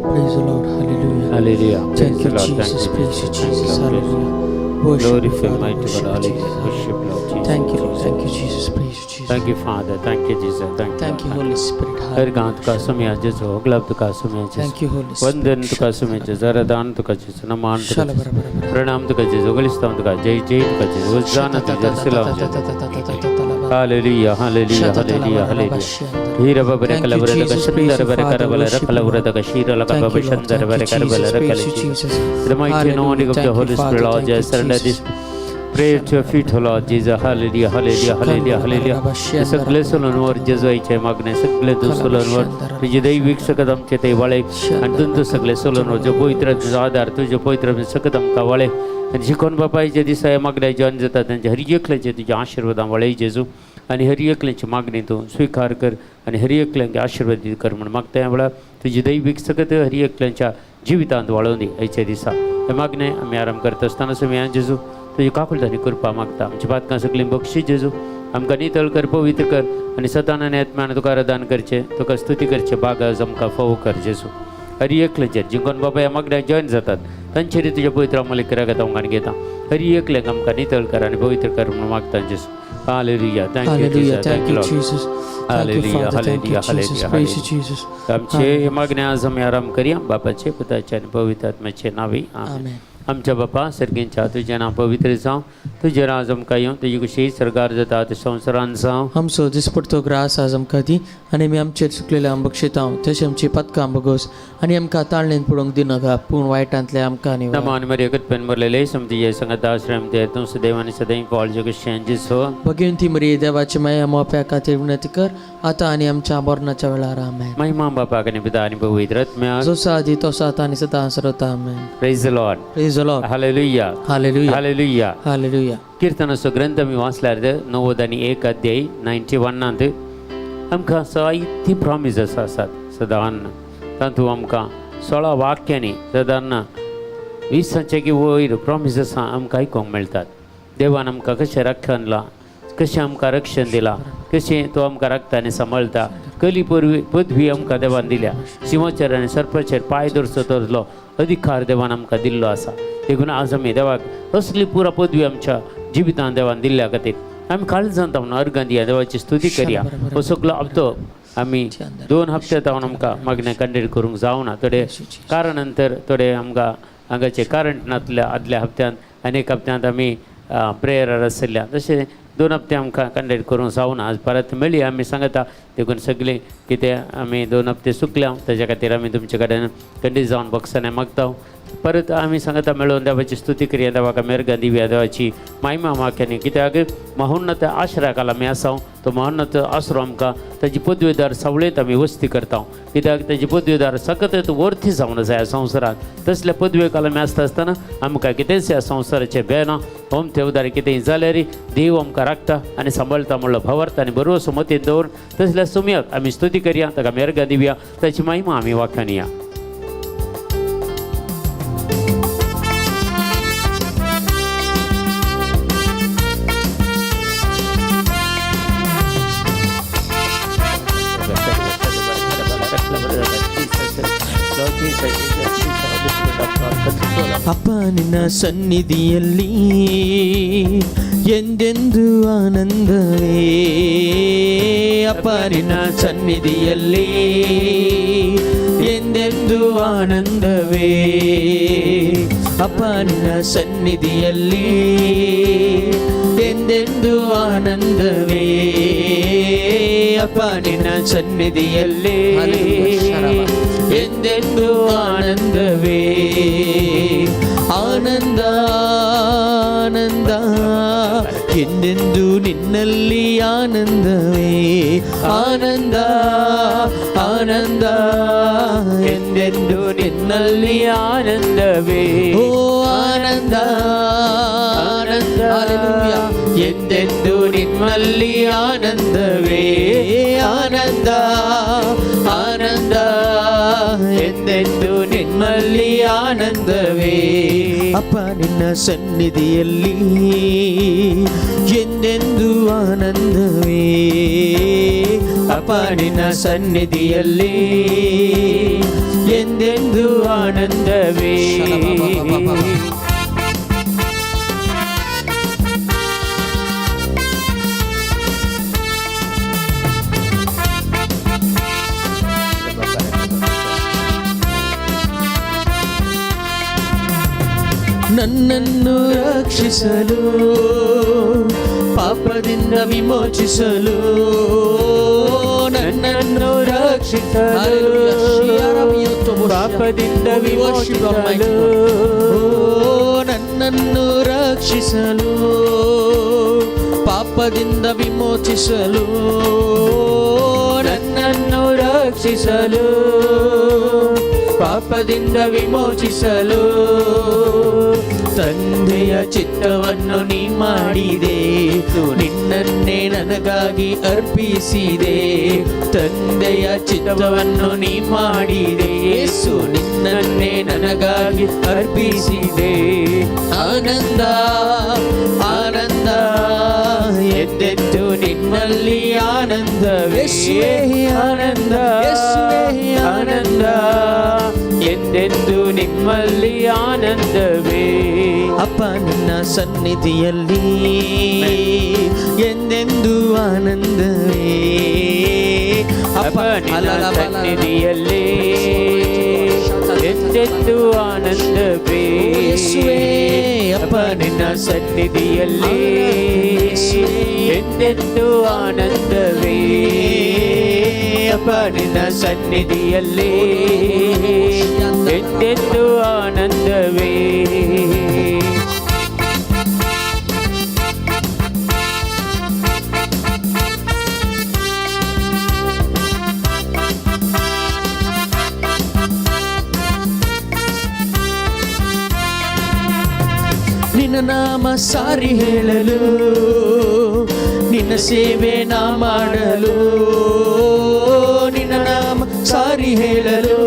Praise the Lord. Hallelujah. Hallelujah. Thank Praise you, the Lord. Thank Jesus. you, Praise you, Jesus. Thank Jesus. you, Lord. Hallelujah. Worship you, Glorify Father. mighty Worship God. you, Hallelujah. Jesus. Worship Lord Jesus. Thank you, Lord. Thank you, Jesus. Praise you, Jesus. Thank you, Father. Thank you, Jesus. Thank you. Thank you, Holy Spirit. हर गांव तुका सुम्या जेजू अगलब तुका सुम्या जेजू Thank you, Holy Spirit. वंदन तुका सुम्या जेजू आराधन तुका जेजू नमान तुका जेजू प्रणाम तुका जेजू गलिस्तान तुका जय जय तुका जेजू होजाना तुझ्या सिलाव जेजू. Hallelujah, hallelujah, hallelujah, hallelujah. Hira babare Thank you, kalabare Jesus. Praise shandara you, bare Father. karabala Worship you, rakalabura Lord. daga shira Thank lakaba you, Lord. shandara Thank bare you, karabala Jesus. rakala Praise you, Jesus. The mighty Hallelujah. anointing of Thank the you, Holy Father. Spirit, Lord, Thank I you, surrender Jesus. this prayer to your feet, O Lord Jesus. Hallelujah, hallelujah, hallelujah, hallelujah. हे सगळे सोलनवर जेजवायचे मागणे सगळे तूं सोलनवर तुझे दैवीक सकत आमचे ते वाळे आनी तुमचो सगळे सोलनवर जो पवित्र तुजो आधार तुझ्यो पवित्र सकत आमकां वाळे आनी शिकोवन बापायच्या दिसा ह्या मागण्या जॉईन जाता तांच्या हर एकल्याचे तुज्या आशिर्वादां वाळे जेजू आनी हर एकल्याची मागणी तूं स्विकार कर आनी हर एकल्यांक आशिर्वादीत कर म्हूण मागता ह्या वेळार तुजी दैवीक सकत हर एकल्यांच्या जिवितांत वाळोवन दी आयच्या दिसा. हे मागणें आमी आराम करता आसतना सुम्या जेजू तुजी काकुळटानी कृपा मागता. आमची पातकां सगळीं बक्षी जेजू, आमकां नितळ कर, पवित्र कर आनी सतान आनी आत्म्यान तुका आराधन करचें, तुका स्तुती करचें बाग आज आमकां फावो कर जेजू. हर एकल्याचेर जिंकोन बाबा ह्या मागण्या जॉयन जातात तांचेर तुज्या पवित्र अमलीक रागात आमकां घेता. हर एकल्याक आमकां नितळ कर आनी पवित्र कर म्हणून मागता जेजू. Hallelujah. Thank you, Hallelujah. Jesus. Thank Thank you, you, Lord. Jesus. Thank you, Hallelujah, Father. Thank you, hallelujah, Jesus. hallelujah, Praise you, hallelujah. Jesus. आमचे हे मागणे आज आमी आराम करया बापाचे पुताचे आनी पवित्र आत्म्याचे नांवी. आमेन. Amen. आमच्या बापा सर्गींच्या तुजें नांव पवित्र जावं, तुजें राज आमकां येवं, तुजी कुशी सरकार जाता ते संवसारान जावं. आमचो दिसपडतो ग्रास आज आमकां दी आनी आमी आमचेर चुकलेले आम बक्षितांव तशें आमची पदकां बगोस आनी आमकां ताळणेन पडूंक दिनाका पूण वायटांतले आमकां निवार. नमान मरिया कृपेन भरलेले समती संगत आश्रम दे तूं सदैव आनी सदैव पावल जगश्यान जिसो. भगिनी मरिये देवाची माया मोप्या खातीर विनंती कर आतां आनी आमच्या मरणाच्या वेळार. आमेन. महिमा बापाक आनी पिता आनी पवित्र आत्म्याक. जो आदी तसो आतां आनी सदां सरता. आमेन. Praise the Lord. Praise the Lord. Hallelujah. Hallelujah. Hallelujah. Hallelujah. कीर्तनाचो ग्रंथ आमी वाचल्यार 91 अध्याय 91 आमकां जायती प्रॉमिजीस आसात सदां. तातूंत आमकां 16 वाक्यांनी सदां 20 की वयर प्रॉमिजीस आमकां आयकूंक मेळटात. देवान आमकां कशें राखणलां, कशें आमकां रक्षण दिलां, कशें तो आमकां राखता आनी सांबाळटा. कली पदवी आमकां देवान दिल्या. शिंवाचेर आनी सर्पाचेर पांय दवरचो तसलो अधिकार देवान आमकां दिल्लो आसा. देखून आज आमी देवाक असली पुरा पदवी आमच्या जिवितांत देवान दिल्ल्या खातीर आमी काळजांत जावन अर्गां दिया, देवाची स्तुती करया. हो सगलो हप्तो आमी 2 हप्ते जावन आमकां मागणें कंडक्ट करूंक जावना. थोडे कारण नंतर थोडे आमकां हांगाचें करंट नासल्या आदल्या हप्त्यांत आनी एक हप्त्यांत आमी प्रेयरार आशिल्ल्या तशें 2 हप्ते आमकां कंडक्ट करूंक जावना. आज परत मेळ्ळी आमी सांगता. देखून सगळीं कितें आमी 2 हप्ते चुकल्या ताच्या खातीर आमी तुमचे कडेन कंडीत जावन बक्षां मागता. परत आमी सांगता मेळोवन देवाची स्तुती करया, देवाक मेरगां दिवया, देवाची महिमा माख्यानी. कित्याक महोन्नत आश्रयाक आमी आसा, तो महोन्नत आसरो आमकां ताजी पदवेदार सावळेंत आमी वस्ती करता. कित्याक ताजी पदवेदार सकत वर्थी जावन आसा ह्या संवसारांत. तसल्या पदवेक आमी आसता आसतना आमकां कितेंच ह्या संवसाराचें बेना ओम तेवदार कितेंय जाल्यार देव आमकां राखता आनी सांबाळटा म्हणलो भावार्थ आनी बरो मतींत दवरून तसल्या सुमयाक आमी स्तुती करया, ताका मेरगां दिवया, ताची महिमा आमी वाखाणया. ಅಪ್ಪ ನಿನ್ನ ಸನ್ನಿಧಿಯಲ್ಲಿ ಎಂದೆಂದು ಆನಂದವೇ. ಅಪ್ಪ ನಿನ್ನ ಸನ್ನಿಧಿಯಲ್ಲಿ ಎಂದೆಂದು ಆನಂದವೇ. ಅಪ್ಪ ನಿನ್ನ ಸನ್ನಿಧಿಯಲ್ಲಿ ಎಂದೆಂದು ಆನಂದವೇ. ಅಪ್ಪ ನಿನ್ನ ಸನ್ನಿಧಿಯಲ್ಲಿ ಎಂದೆಂದು ಆನಂದವೇ. ಆನಂದ ಆನಂದ ಎಂದೆಂದು ನಿನ್ನಲ್ಲಿ ಆನಂದವೇ. ಆನಂದ ಆನಂದ ಎಂದೆಂದು ನಿನ್ನಲ್ಲಿ ಆನಂದವೇ. ಓ ಆನಂದ ಆನಂದ ಎಂದೆಂದು ನಿನ್ನಲ್ಲಿ ಆನಂದವೇ. ಆನಂದ ಆನಂದ ಎಂದೆಂದು ನಿನ್ನಲ್ಲಿ ಆನಂದವೇ. ಅಪ್ಪ ನಿನ್ನ ಸನ್ನಿಧಿಯಲ್ಲಿ ಎಂದೆಂದು ಆನಂದವೇ. ಅಪ್ಪ ನಿನ್ನ ಸನ್ನಿಧಿಯಲ್ಲಿ ಎಂದೆಂದು ಆನಂದವೇ. ನನ್ನನ್ನು ರಕ್ಷಿಸಲು, ಪಾಪದಿಂದ ವಿಮೋಚಿಸಲು, ನನ್ನನ್ನು ರಕ್ಷಿಸಲು, ಪಾಪದಿಂದ ವಿಮೋಚಿಸಲು, ನನ್ನನ್ನು ರಕ್ಷಿಸಲು, ಪಾಪದಿಂದ ವಿಮೋಚಿಸಲು, ನನ್ನನ್ನು ರಕ್ಷಿಸಲು, ಪಾಪದಿಂದ ವಿಮೋಚಿಸಲು, ತಂದೆಯ ಚಿತ್ತವನ್ನು ನೀ ಮಾಡಿದೆ, ನಿನ್ನನ್ನೇ ನನಗಾಗಿ ಅರ್ಪಿಸಿದೆ. ತಂದೆಯ ಚಿತ್ತವನ್ನು ನೀ ಮಾಡಿದೆ, ಯೇಸು ನಿನ್ನನ್ನೇ ನನಗಾಗಿ ಅರ್ಪಿಸಿದೆ. ಆನಂದ ಆನಂದ ಎಂದೆಂದು ನಿನ್ನಲ್ಲಿ ಆನಂದವೇ, ಆನಂದ ಆನಂದ ಎಂದೆಂದು ನಿಮ್ಮಲ್ಲಿ ಆನಂದವೇ. ಅಪ್ಪ ನಿನ್ನ ಸನ್ನಿಧಿಯಲ್ಲಿ ಎಂದೆಂದು ಆನಂದವೇ. ಅಪ್ಪ ನಿನ್ನ ಸನ್ನಿಧಿಯಲ್ಲಿ ಎಂದೆಂದು ಆನಂದವೇ. ಅಪ್ಪ ನಿನ್ನ ಸನ್ನಿಧಿಯಲ್ಲಿ ಎಂದೆಂದು ಆನಂದವೇ. ಅಪ್ಪ ನಿನ್ನ ಸನ್ನಿಧಿಯಲ್ಲಿ ಎಂದೆಂದು ಆನಂದವೇ. ನಿನ್ನ ನಾಮ ಸಾರಿ ಹೇಳಲು, ನಿನ್ನ ಸೇವೆ ನಾ ಮಾಡಲು, ನಿನ್ನ ನಾಮ ಸಾರಿ ಹೇಳಲು,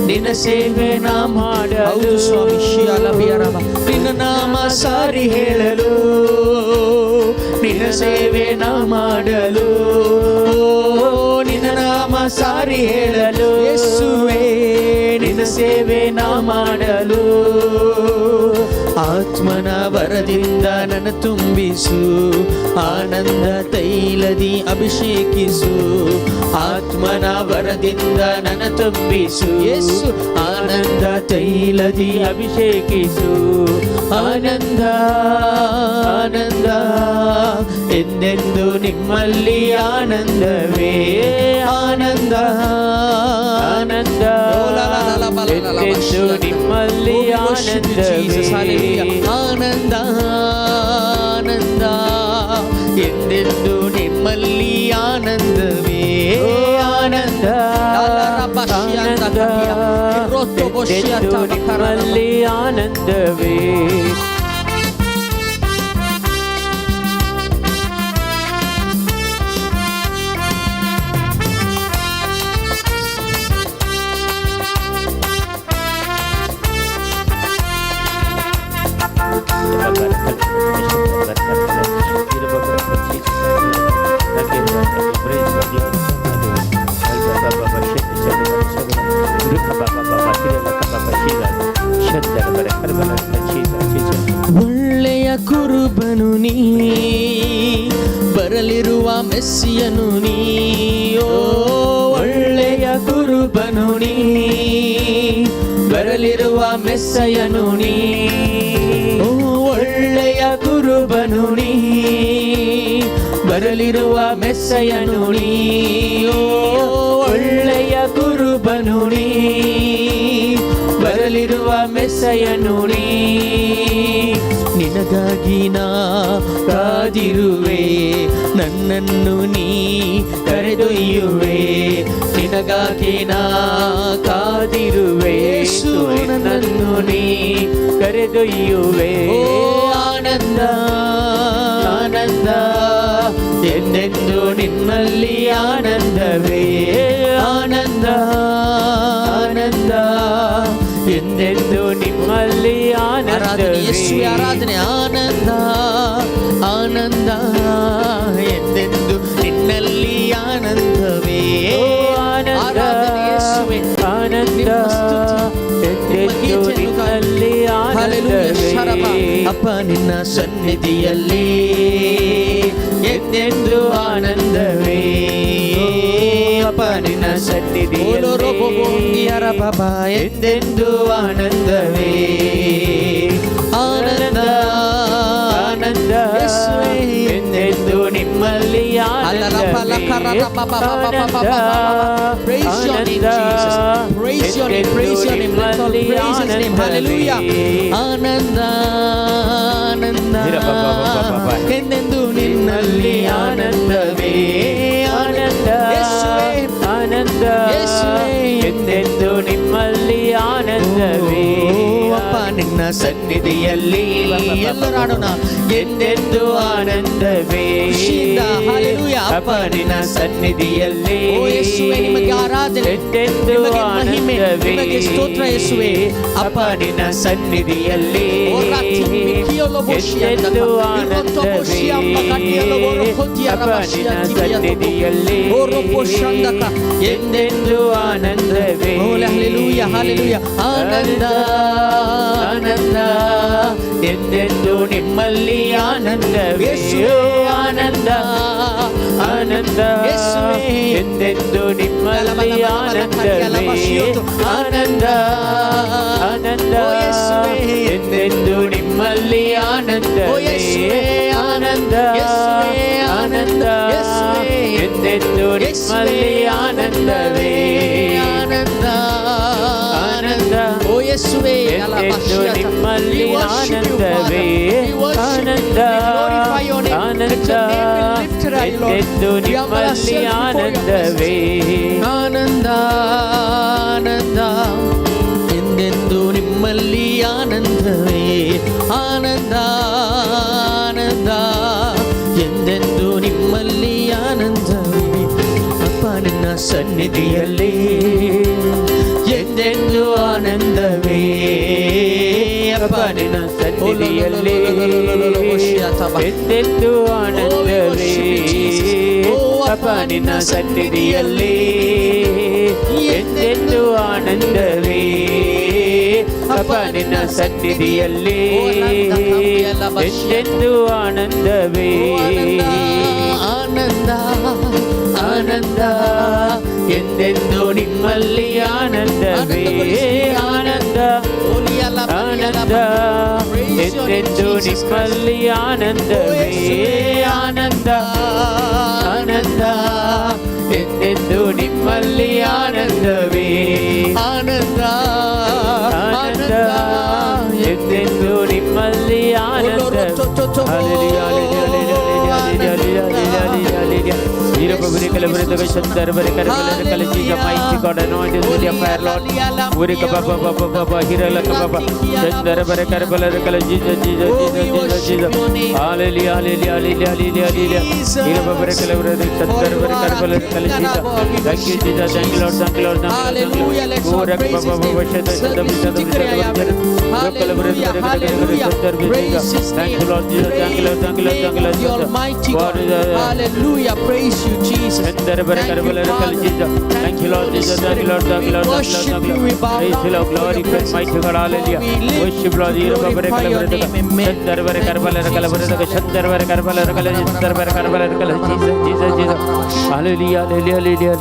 ನಿನ್ನ ಸೇವೆ ನಾ ಮಾಡಲು ಸ್ವಾಮಿ ಶಿಯಾಲಬಿಯರಮ. ನಿನ್ನ ನಾಮ ಸಾರಿ ಹೇಳಲು, ನಿನ್ನ ಸೇವೆ ನಾ ಮಾಡಲು, ನಿನ್ನ ನಾಮ ಸಾರಿ ಹೇಳಲು ಯೇಸುವೇ, ನಿನ್ನ ಸೇವೆ ನಾ ಮಾಡಲು. ಆತ್ಮನ ವರದಿಂದ ನನ್ನ ತುಂಬಿಸು, ಆನಂದ ತೈಲದಿ ಅಭಿಷೇಕಿಸು. ಆತ್ಮನ ವರದಿಂದ ನನ್ನ ತುಂಬಿಸು ಯೇಸು, ಆನಂದ ತೈಲದಿ ಅಭಿಷೇಕಿಸು. ಆನಂದ ಆನಂದ ಎಂದೆಂದು ನಿಮ್ಮಲ್ಲಿ ಆನಂದವೇ. ಆನಂದ ಆನಂದ ಎಂದೆಂದು ನಿಮ್ಮಲ್ಲಿ ಆನಂದವೇ. ಆನಂದ ಆನಂದ ಎಂದೆಂದು ನಿಮ್ಮಲ್ಲಿ ಆನಂದವೇ. ಆನಂದ ಆನಂದ ಎಂದೆಂದು ನಿಮ್ಮಲ್ಲಿ ಆನಂದವೇ. ಒಳ್ಳೆಯ ಕುರುಬನು ನೀ, ಬರಲಿರುವ ಮೆಸ್ಸಿಯನು ನೀ. ಓ ಒಳ್ಳೆಯ ಕುರುಬನು ನೀ, ಬರಲಿರುವ ಮೆಸ್ಸಯನು ನೀ. ಓ ಒಳ್ಳೆಯ ಕುರುಬನು ನೀ, ಬರಲಿರುವ ಮೆಸ್ಸಯನು ನೀ. ಓ ಒಳ್ಳೆಯ ಕುರುಬನು ನೀ, ಬರಲಿರುವ ಮೆಸ್ಸಯನು ನೀ. ನಿನಗಾಗಿ ನಾ ಕಾದಿರುವೆ, ನನ್ನನ್ನು ನೀ ಕರೆದೊಯ್ಯುವೆ. ನಿನಗಾಗಿ ನಾ ಕಾದಿರುವೆ, ನನ್ನನ್ನು ನೀ ಕರೆದೊಯ್ಯುವೆ. ಓ ಆನಂದ ಆನಂದ ಎಂದೆಂದು ನಿನ್ನಲ್ಲಿ ಆನಂದವೇ. ಆನಂದ ಆನಂದ ಎಂದೆಂದು ನಿಮ್ಮಲ್ಲಿ ಆನಂದವೇ. ಆರಾಧನೆ ಆನಂದ ಆನಂದ ಎಂದೆಂದು ನಿನ್ನಲ್ಲಿ ಆನಂದವೇ. ಆನಂದ ಅಪ್ಪ ನಿನ್ನ ಸನ್ನಿಧಿಯಲ್ಲಿ ಎಂದೆಂದು ಆನಂದವೇ. ಅಪ್ಪ ನಿನ್ನ ಸನ್ನಿಧಿಯಲ್ಲಿ ಬಾಬಾ. ಎಂದೆಂದು ಆನಂದವೇ. ಆನಂದ. ಆನಂದ. ಯೇಸುವೇ. ಎಂದೆಂದು ನಿಮ್ಮಲ್ಲಿ ಆನಂದವೇ. Praise your name, Jesus. Praise your name, praise your name. Let's all praise his name. Hallelujah. ಆನಂದ, ಆನಂದ, ಎಂದೆಂದು ನಿನ್ನಲ್ಲಿ ಆನಂದವೇ. ಆನಂದ. ಯೇಸುವೇ. ಆನಂದ. ಯೇಸುವೇ. ಎಂದೆಂದು ನಿಮ್ಮಲ್ಲಿ ಆನಂದವೇ. ಓ ಅಪ್ಪ ನಿನ್ನ ಸನ್ನಿಧಿಯಲ್ಲಿ ಎಲ್ಲರೂ ಹಾಡೋಣ. ಎಂದೆಂದು ಆನಂದವೇ. ಖುಷಿಯಿಂದ, hallelujah. ಅಪ್ಪ ನಿನ್ನ ಸನ್ನಿಧಿಯಲ್ಲಿ ಓ ಯೇಸುವೇ, ನಿಮಗೆ ಆರಾಧನೆ, ಎಂದೆಂದು ನಿಮಗೆ ಮಹಿಮೆ, ಆನಂದವೇ. ನಿಮಗೆ ಸ್ತೋತ್ರ ಯೇಸುವೇ. ಅಪ್ಪ ನಿನ್ನ ಸನ್ನಿಧಿಯಲ್ಲಿ ಓ ರಾತ್ರಿ ಮಿಕ್ಕಿಯೊಲೊ ಬೋಷಿಯ ಎಂದೆಂದು ಇರೊತ್ತೊ ಬೋಷಿಯ ಆನಂದವೇ. ಅಂಬ ಕಟ್ಟಿಯೊಲೊ ಓರೋ ಕೊತಿಯ ಅಪ್ಪ ರಬಾಷಿಯ ನಿನ್ನ ತಿಬಿಯ ತೊಬೊ. ಸನ್ನಿಧಿಯಲ್ಲಿ ಓ ರೋಪೋ ಶಂದಕ. ಎಂದೆಂದು ಆನಂದವೇ. ಓ ಹಲ್ಲೆಲೂಯಾ, ಹಲ್ಲೆಲೂಯಾ. ಆನಂದ, ಆನಂದ, ಎಂದೆಂದು ನಿಮ್ಮಲ್ಲಿ ಆನಂದವೇ. ಯೇಸುವೇ. ಆನಂದ, ಆನಂದ, ಯೇಸುವೇ. ಎಂದೆಂದು ನಿಮ್ಮಲ್ಲಿ ಆನಂದವೇ. ಆನಂದ, ಆನಂದ, ಓ ಯೇಸುವೇ. ಎಂದೆಂದು ನಿಮ್ಮಲ್ಲಿ ಓ ಆನಂದವೇ. ಯೇಸುವೇ. ಆನಂದ, ಯೇಸುವೇ. ಆನಂದ, ಯೇಸುವೇ. ಎಂದೆಂದು ಯೇಸುವೇ. ನಿಮ್ಮಲ್ಲಿ ಆನಂದವೇ. ಆನಂದ, ಆನಂದ. ಓ ಯೇಸುವೇ. ಎಂದೆಂದು ನಿಮ್ಮಲ್ಲಿ ಆನಂದವೇ. ಆನಂದ, ಆನಂದ, ಎಂದೆಂದು ನಿಮ್ಮಲ್ಲಿ ಆನಂದವೇ. ಆನಂದ, ಆನಂದ, ಎಂದೆಂದು ನಿಮ್ಮಲ್ಲಿ ಆನಂದವೇ. ಆನಂದ, ಆನಂದ, ಎಂದೆಂದು ನಿಮ್ಮಲ್ಲಿ ಆನಂದವೇ. ಅಪ್ಪ ನಿನ್ನ ಸನ್ನಿಧಿಯಲ್ಲಿ ಎಂದೆಂದು ಆನಂದವೇ. ಅಪ್ಪ ನಿನ್ನ ಸನ್ನಿಧಿಯಲ್ಲಿ ಎಂದೆಂದು ಆನಂದವೇ. ಅಪ್ಪ ನಿನ್ನ ಸನ್ನಿಧಿಯಲ್ಲಿ ಎಂದೆಂದು ಆನಂದವೇ. ಅಪ್ಪ ನಿನ್ನ ಸನ್ನಿಧಿಯಲ್ಲಿ ಎಂದೆಂದು ಆನಂದವೇ. ಆನಂದ, ಆನಂದ, ಎಂದೆಂದು ನಿಮ್ಮಲ್ಲಿ ಆನಂದವೇ. ಆನಂದ, ಆನಂದ, ಎಂದೆಂದು ನಿಮ್ಮಲ್ಲಿ ಆನಂದವೇ. ಆನಂದ, ಆನಂದ, ಎಂದೆಂದು ನಿಮ್ಮಲ್ಲಿ ಆನಂದವೇ. ಆನಂದ, ಆನಂದ, ಎಂದೆಂದು ನಿಮ್ಮಲ್ಲಿ ಆನಂದ. Hallelujah, hallelujah, hallelujah, hallelujah, hallelujah. Mighty God, anoint us with your fire, Lord. Jesus, Jesus, Jesus, Jesus. Hallelujah, hallelujah, hallelujah, hallelujah, hallelujah. Thank you, Jesus. Thank you, Lord. Thank you, Lord. Thank you, Lord. Hallelujah. Let's all praise His name. Hallelujah. Hallelujah. Praise His Thank name. you, Lord Jesus. Thank you, Lord. Thank you, Lord. Thank you, Lord. Praise the Almighty God. Hallelujah. Praise you, Jesus. Thank you, Father. Thank you, Lord Holy Jesus. Thank you, Lord. Thank you, Spirit. Lord. We Thank you, Lord. worship Thank you. you, We Lord. bow Praise down the Lord. before Glory, your presence. mighty God. Hallelujah. For we live Worship, Lord. to glorify your name. Amen. Jesus, Jesus, Jesus. Hallelujah, hallelujah, hallelujah, hallelujah,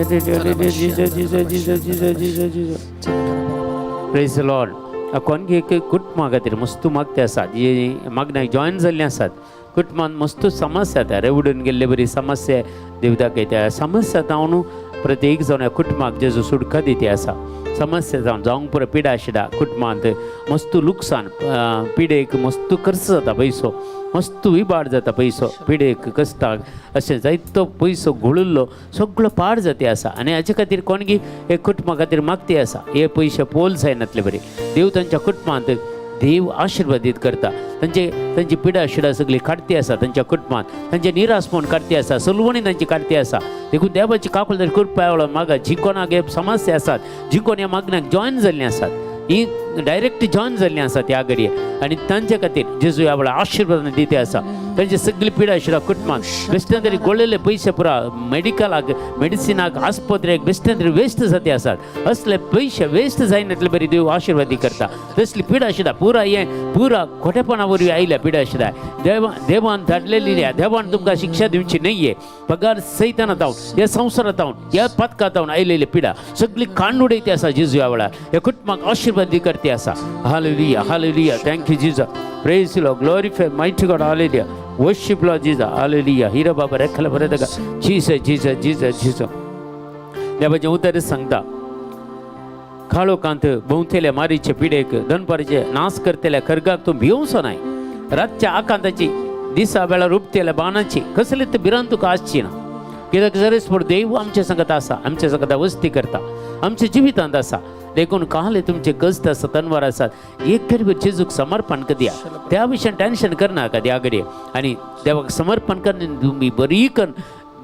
hallelujah, hallelujah. Jesus, Jesus, Jesus, Jesus, Jesus, Jesus. Praise the Lord. कोणगे एक कुटुंबा खातीर मस्तू मागते आसात, जी मागण्याक join जाल्लीं आसात. कुटुंबान मस्तू समस्या येता, रेवडून गेल्ले बरी समस्या देव दाखयता. समस्या जावन प्रत्येक जावन ह्या कुटुंबाक जेजू सुटका दिती आसा. समस्या जावन जावंक पुरो पिडा शिडा कुटुंबांत मस्तू लुकसाण, पिडेक मस्तू खर्च जाता, पयसो मस्तू विबाड जाता, पयसो पिडेक कश्टाक अशें जायतो पयसो घोळिल्लो सगळो पाड जाती आसा. आनी हाचे खातीर कोणगी हे कुटुंबा खातीर मागती आसा, हे पयशे पोल जायनातले बरी देव तांच्या कुटुंबांत देव आशिर्वादीत करता. तांचे तांची पिडा शिडा सगळी काडती आसा, तांच्या कुटुंबांत तांचे निरासपण काडती आसा, सलवणी तांची काडती आसा. देखून देवाची काकुळट कृपा वेळार मागा. जी कोणाक हे समस्या आसात, जी कोण ह्या मागण्याक जॉयन जाल्लीं आसात, ही डायरेक्ट जॉयन जाल्लीं आसात ह्या घडये, आनी तांचे खातीर जेजू ह्या वेळार आशिर्वाद दिते आसा. तांची सगळी पिडा आशिल्ल्या कुटुंबान बेश्टें तरी गोळेले पयशे पुरा मेडिकलाक, मेडिसिनाक, आस्पत्रेक बेश्टें तरी वेस्ट जाती आसात. असले पयशे वेस्ट जायनातले बरी देव आशिर्वादी करता. तसली पिडा आशिल्ल्या पुरा हें पुरा खोटेपणा वरवीं आयल्या पिडा आशिल्ल्या. देवा देवान धाडलेली, देवान तुमकां शिक्षा दिवची न्हय. पगार सैताना जावन, ह्या संवसारात जावन, ह्या पातका जावन आयलेली पिडा सगळी कांड उडयती आसा जेजू ह्या वेळार. ह्या कुटुंबाक आशिर्वाद करते आसा. Hallelujah, hallelujah. Thank you Jesus. Praise Lord, glorify mighty God. Hallelujah. Worship Lord Jesus. Hallelujah. हिरा बाबा रेखला बरें ताका. Jesus, Jesus, Jesus, Jesus. देवाचें उतर सांगता, काळोखांत भोंवतेल्या मारीचे पिडेक, दनपारचे नाश करतल्या खरगाक तूं भिवचो नाय. रातच्या आकांताची, दिसा वेळार उपतेल्या बाणाची कसली तर भिरांत तुका आसची ना. कित्याक जरेस देव आमच्या संगत आसा, आमच्या संगत वस्ती करता, आमच्या जिवितांत आसा. देखून काले तुमचे कश्ट आसा, तनवार आसात, एक तरी जेजूक समर्पण कदिया. त्या विशयान टेन्शन करनाका त्या घडये आनी देवाक समर्पण कर. तुमी बरी कर,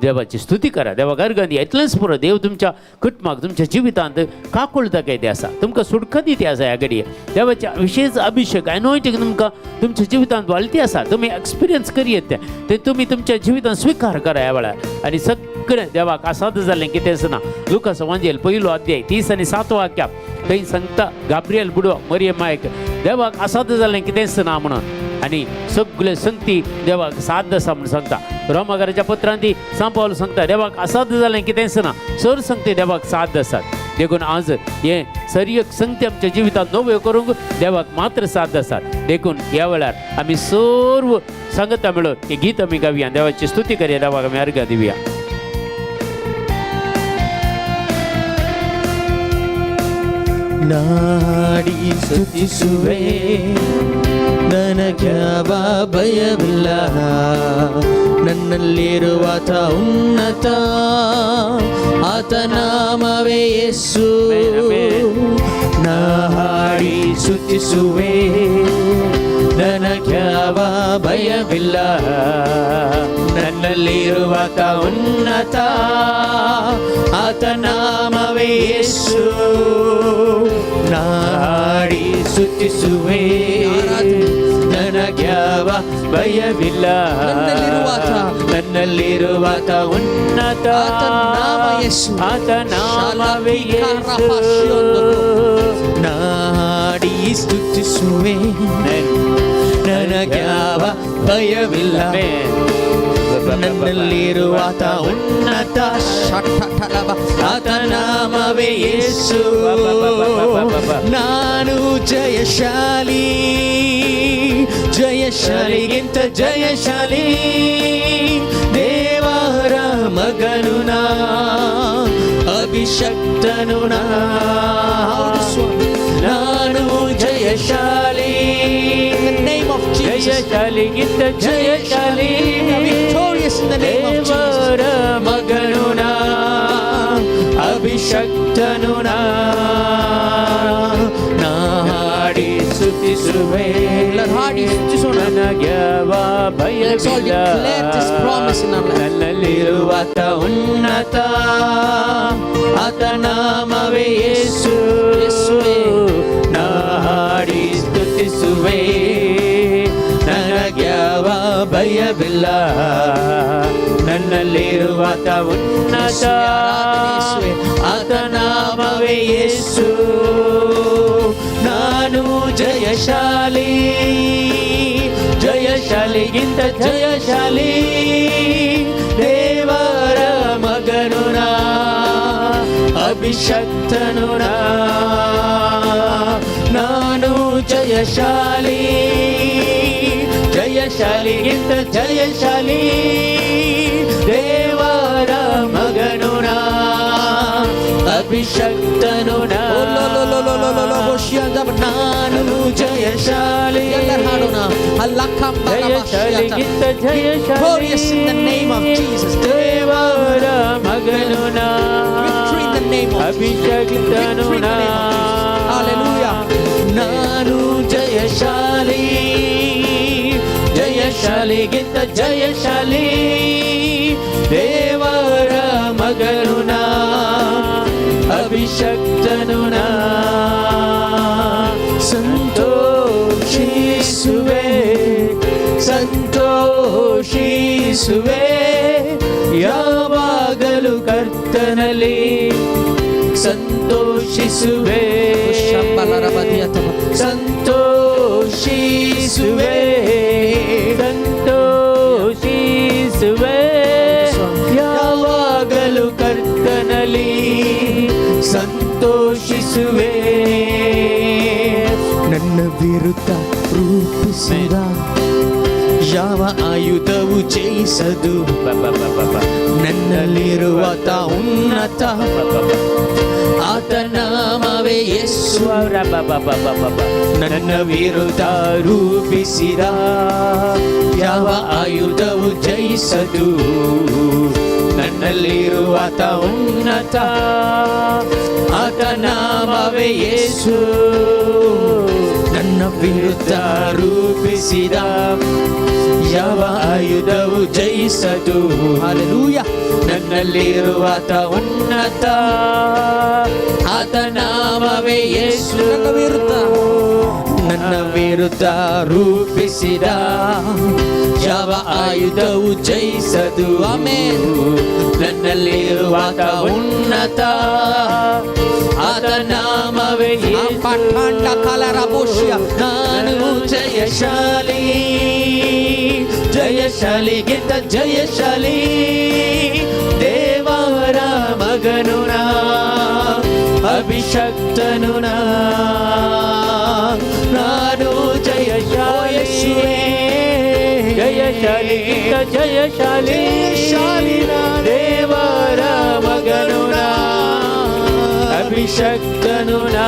देवाची स्तुती करा, देवाक अर्गां दिया, इतलेंच पुरो. देव तुमच्या कुटुंबाक, तुमच्या जिवितांत काकुळटा काय ते आसा, तुमकां सुटका दिती आसा. ह्या घडये देवाच्या विशेष अभिषेक, एनोइंटींग तुमकां तुमच्या जिवितांत वाळती आसा. तुमी एक्सपिरियन्स करयेत तें, ते तुमी तुमच्या जिवितांत स्विकार करा ह्या वेळार. आनी सगळें देवाक असाध्य जालें कितेंच ना. लुकास वांजेल पयलो अध्याय 37 वाक्या थंय सांगता, गाब्रियल बुडो मरियम मायक, देवाक असाध्य जालें कितेंच ना म्हणून. आनी सगळे संगती देवाक साध्य आसा म्हूण सांगता. रोमाकाराच्या पत्रांत सांपावल सांगता, देवाक असाध्य जालें कितेंच ना, सर संगती देवाक साध्य आसात. देखून आज हे सरियक संगती आमच्या जिवितांत नव्यो करूंक देवाक मात्र साध्य आसात. देखून ह्या वेळार आमी सर्व सांगता मेळून हे गीत आमी गावया, देवाची स्तुती करया, देवाक आमी अर्घां दिवया. ನಾಡಿ ಸ್ತುತಿಸುವೆ, ನನಗ್ಯಾವ ಭಯವಿಲ್ಲ. ನನ್ನಲ್ಲಿರುವಾತ ಉನ್ನತ, ಆತ ನಾಮವೇ ಯೇಸು. ನಾ ಹಾಡಿ ಸ್ತುತಿಸುವೆ, ನನಗ್ಯಾವ ಭಯವಿಲ್ಲ. ನನ್ನಲ್ಲಿರುವಾತ ಉನ್ನತ, ಆತ ನಾಮವೇ ಯೇಸು. ನಾ ಹಾಡಿ ಸ್ತುತಿಸುವೆ, ನನಗ್ಯಾವ ಭಯವಿಲ್ಲ. ನನ್ನಲ್ಲಿರುವಾತ, ನನ್ನಲ್ಲಿರುವಾತ ಉನ್ನತ, ಆತನ ನಾಮ ಯೇಸು. ಆತ ನಾಮವೇ ಯೇಸು. ನಾಡಿ ಸ್ತುತಿಸುವೆ, ನನಗ್ಯಾವ ಭಯವಿಲ್ಲ. ನನ್ನಲ್ಲಿರುವಾತ ಉನ್ನತ, ಆತ ನಾಮವೇ ಯೇಸು. ನಾನು ಜಯಶಾಲಿ, ಜಯಶಾಲಿಗಿಂತ ಜಯಶಾಲಿ, ದೇವರ ಮಗನು ನಾ, ಅಭಿಷಕ್ತನು ನಾ. ನಾನು ಜಯಶಾಲಿ. Name of Jesus. ಜಯಶಾಲಿಗಿಂತ ಜಯಶಾಲಿ, Victorious in the name of Jesus. ದೇವರ ಮಗನು ನಾ, ಅಭಿಷಕ್ತನು ನಾ. ಹಾಡಿ ಸ್ತುತಿಸುವೆ, ಎಲ್ಲರೂ ಹಾಡಿ ಸ್ತುತಿಸೋಣ. ನನಗ್ಯಾವ Let's all ಭಯವಿಲ್ಲ. Declare this promise in our life. ನನ್ನಲ್ಲಿರುವಾತ ಉನ್ನತ, ಆತ ನಾಮವೇ ಯೇಸು. ಯೇಸುವೇ. ನಾ ಹಾಡಿ ಸ್ತುತಿಸುವೆ, ನನಗ್ಯಾವ ಭಯವಿಲ್ಲ. ನನ್ನಲ್ಲಿರುವಾತ ಉನ್ನತ, ಯೇಸುವೇ. ಆತ ನಾಮವೇ ಯೇಸು. ನಾನು ಜಯಶಾಲಿ, ಜಯಶಾಲಿಗಿಂತ ಜಯಶಾಲಿ, ದೇವರ ಮಗನು ನಾ, ಅಭಿಷಕ್ತನು ನಾ. ನಾನು ಜಯಶಾಲಿ, ಜಯಶಾಲಿಗಿಂತ ಜಯಶಾಲಿ, ದೇವರ ಮಗನು ನಾ, ಅಭಿಷಕ್ತನು ನಾ. Oh, lo, lo, lo, lo, lo, lo, lo, bo, ನಾನು ಜಯಶಾಲಿ. ಎಲ್ಲರೂ ಹಾಡೋಣ. ಜಯಶಾಲಿಗಿಂತ ಜಯಶಾಲಿ, Victorious in the name of Jesus. ದೇವರ ಮಗನು ನಾ, Victory in the name of Jesus. ಅಭಿಷಕ್ತನು Victory in the ನಾ. Name of Jesus. Hallelujah. ನಾನು ಜಯಶಾಲಿ, ಜಯಶಾಲಿಗಿಂತ ಜಯಶಾಲಿ, ದೇವರ ಮಗನು ನಾ, ಅಭಿಷಕ್ತನು ನಾ. ಸಂತೋಷಿಸುವೆ, ಸಂತೋಷಿಸುವೆ, ಯಾವಾಗಲೂ ಕರ್ತನಲ್ಲಿ ಸಂತೋಷಿಸುವೆ. ಸಂತೋಷಿಸುವೆ, ಸಂತೋಷಿಸುವೆ, ಯಾವಾಗಲೂ ಕರ್ತನಲ್ಲಿ ಸಂತೋಷಿಸುವೆ. ನನ್ನ ವಿರುದ್ಧ ರೂಪಿಸಿದ ಯಾವ ಆಯುಧವು ಜಯಿಸದು. ನನ್ನಲ್ಲಿರುವಾತ ಉನ್ನತ, ಆತ ನಾಮವೇ ಯೇಸು. ನನ್ನ ವಿರುದ್ಧ ರೂಪಿಸಿದ ಯಾವ ಆಯುಧವು ಜಯಿಸದು. ನನ್ನಲ್ಲಿರುವಾತ ಉನ್ನತ, ಆತ ನಾಮವೇ ಯೇಸು. ನನ್ನ ವಿರುದ್ಧ ರೂಪಿಸಿದ ಯಾವ ಆಯುಧವು ಜಯಿಸದು. ಹಾಲೆಲೂಯ. ನನ್ನಲ್ಲಿರುವಾತ ಉನ್ನತ, ಆತ ನಾಮವೇ ಯೇಸು. ನನ್ನ ವಿರುದ್ಧ, ನನ್ನ ವಿರುದ್ಧ ರೂಪಿಸಿದ ಯಾವ ಆಯುಧವು ಜಯಿಸದು. ಆಮೇನ್. ನನ್ನಲ್ಲಿರುವಾತ ಉನ್ನತ, ಆತ ನಾಮವೇ ಯೇಸು. ನಾನು ಜಯಶಾಲಿ, ಜಯಶಾಲಿಗಿಂತ ಜಯಶಾಲಿ, ದೇವರ ಮಗನು ನಾ, ಅಭಿಷಕ್ತನು ನಾ. ನಾನು ಜಯಶಾಲಿ, ಜಯಶಾಲಿಗಿಂತ ಜಯಶಾಲಿ, ಜಯಶಾಲಿ ನಾನು. ದೇವರ ಮಗನು ನಾ, ಅಭಿಷಕ್ತನು ನಾ.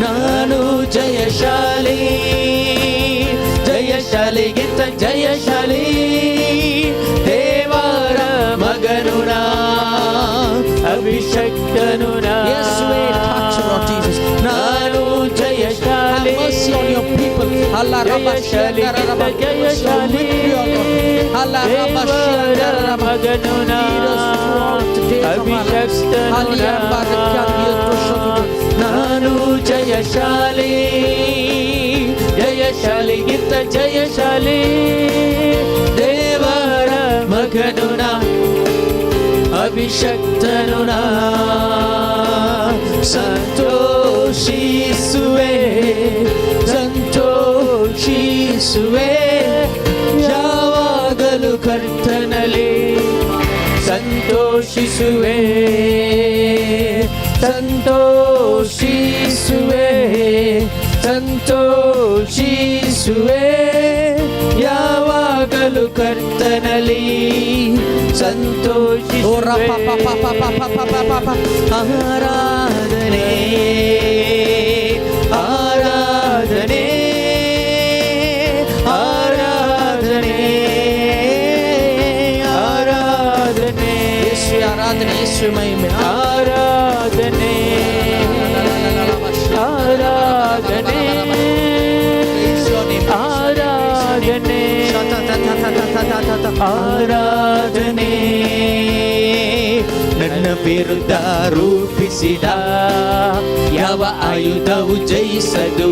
ನಾನು ಜಯಶಾಲಿ, ಜಯಶಾಲಿಗಿಂತ ಜಯಶಾಲಿ, ದೇವರ ಮಗನು ನಾ, ಅಭಿಷಕ್ತನು ನಾ. ಯೇಸುವೇ, touch, Lord Jesus. ನಾನು ಜಯಶಾಲಿ. Have mercy on your people. Allah Rabba ಜಯಶಾಲಿಗಿಂತ ಜಯಶಾಲಿ, Allah Rabba ದೇವರ ಮಗನು ನಾ, Lead us throughout the days of our lives. ಅಭಿಷಕ್ತನು ನಾ. ನಾನು ಜಯಶಾಲಿ, ಜಯಶಾಲಿಗಿಂತ ಜಯಶಾಲಿ, ದೇವರ ಮಗನು ನಾ, ಅಭಿಷಕ್ತನು ನಾ. ಸಂತೋಷಿಸುವೆ, ಸಂತೋಷಿಸುವೆ, ಯಾವಾಗಲೂ ಕರ್ತನಲ್ಲಿ ಸಂತೋಷಿಸುವೆ, ಸಂತೋಷಿಸುವೆ, ಸಂತೋಷಿಸುವೆ, ಯಾವಾಗಲೂ ಕರ್ತನಲ್ಲಿ Oh, ra pa pa pa pa pa pa pa pa pa pa. ಆರಾಧನೆ, ಆರಾಧನೆ, ಆರಾಧನೆ, ಆರಾಧನೆ. ಯೇಸುವೆ ಆರಾಧನೆ, ಯೇಸುವೆ ಮಹಿಮೆ. ಆರಾಧನೆ, ಆರಾಧನೆ, Praise your name. ಆರಾಧನೆ, ಆರಾಧನೆ. ನನ್ನ ವಿರುದ್ಧ ರೂಪಿಸಿದ ಯಾವ ಆಯುಧವು ಜಯಿಸದು.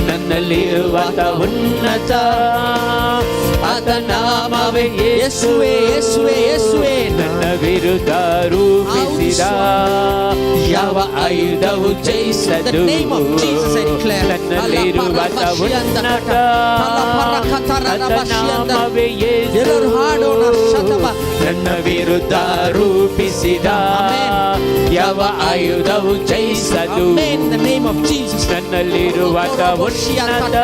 ನನ್ನಲ್ಲಿರುವ ಉನ್ನತ, ಆತ ನಾಮವೇ ಯೇಸುವೆ, ಯೇಸುವೆ, ಯೇಸುವೆ. ನನ್ನ ವಿರುದ್ಧ ರೂಪಿಸಿದ ಯಾವ ಆಯುಧವು ಜಯಿಸದು. The name of Jesus, I declare. ನನ್ನಲ್ಲಿರುವ ಉನ್ನತ, ಆತ ನಾಮವೇ ಯೇಸು. ಎಲ್ಲರೂ ಹಾಡೋಣ, ಶತಮ. ನನ್ನ ವಿರುದ್ಧ ರೂಪಿಸಿದ ಯಾವ ಆಯುಧವು ಜಯಿಸದು. Amen. In the name of Jesus. ನನ್ನಲ್ಲಿರುವ ಉನ್ನತ,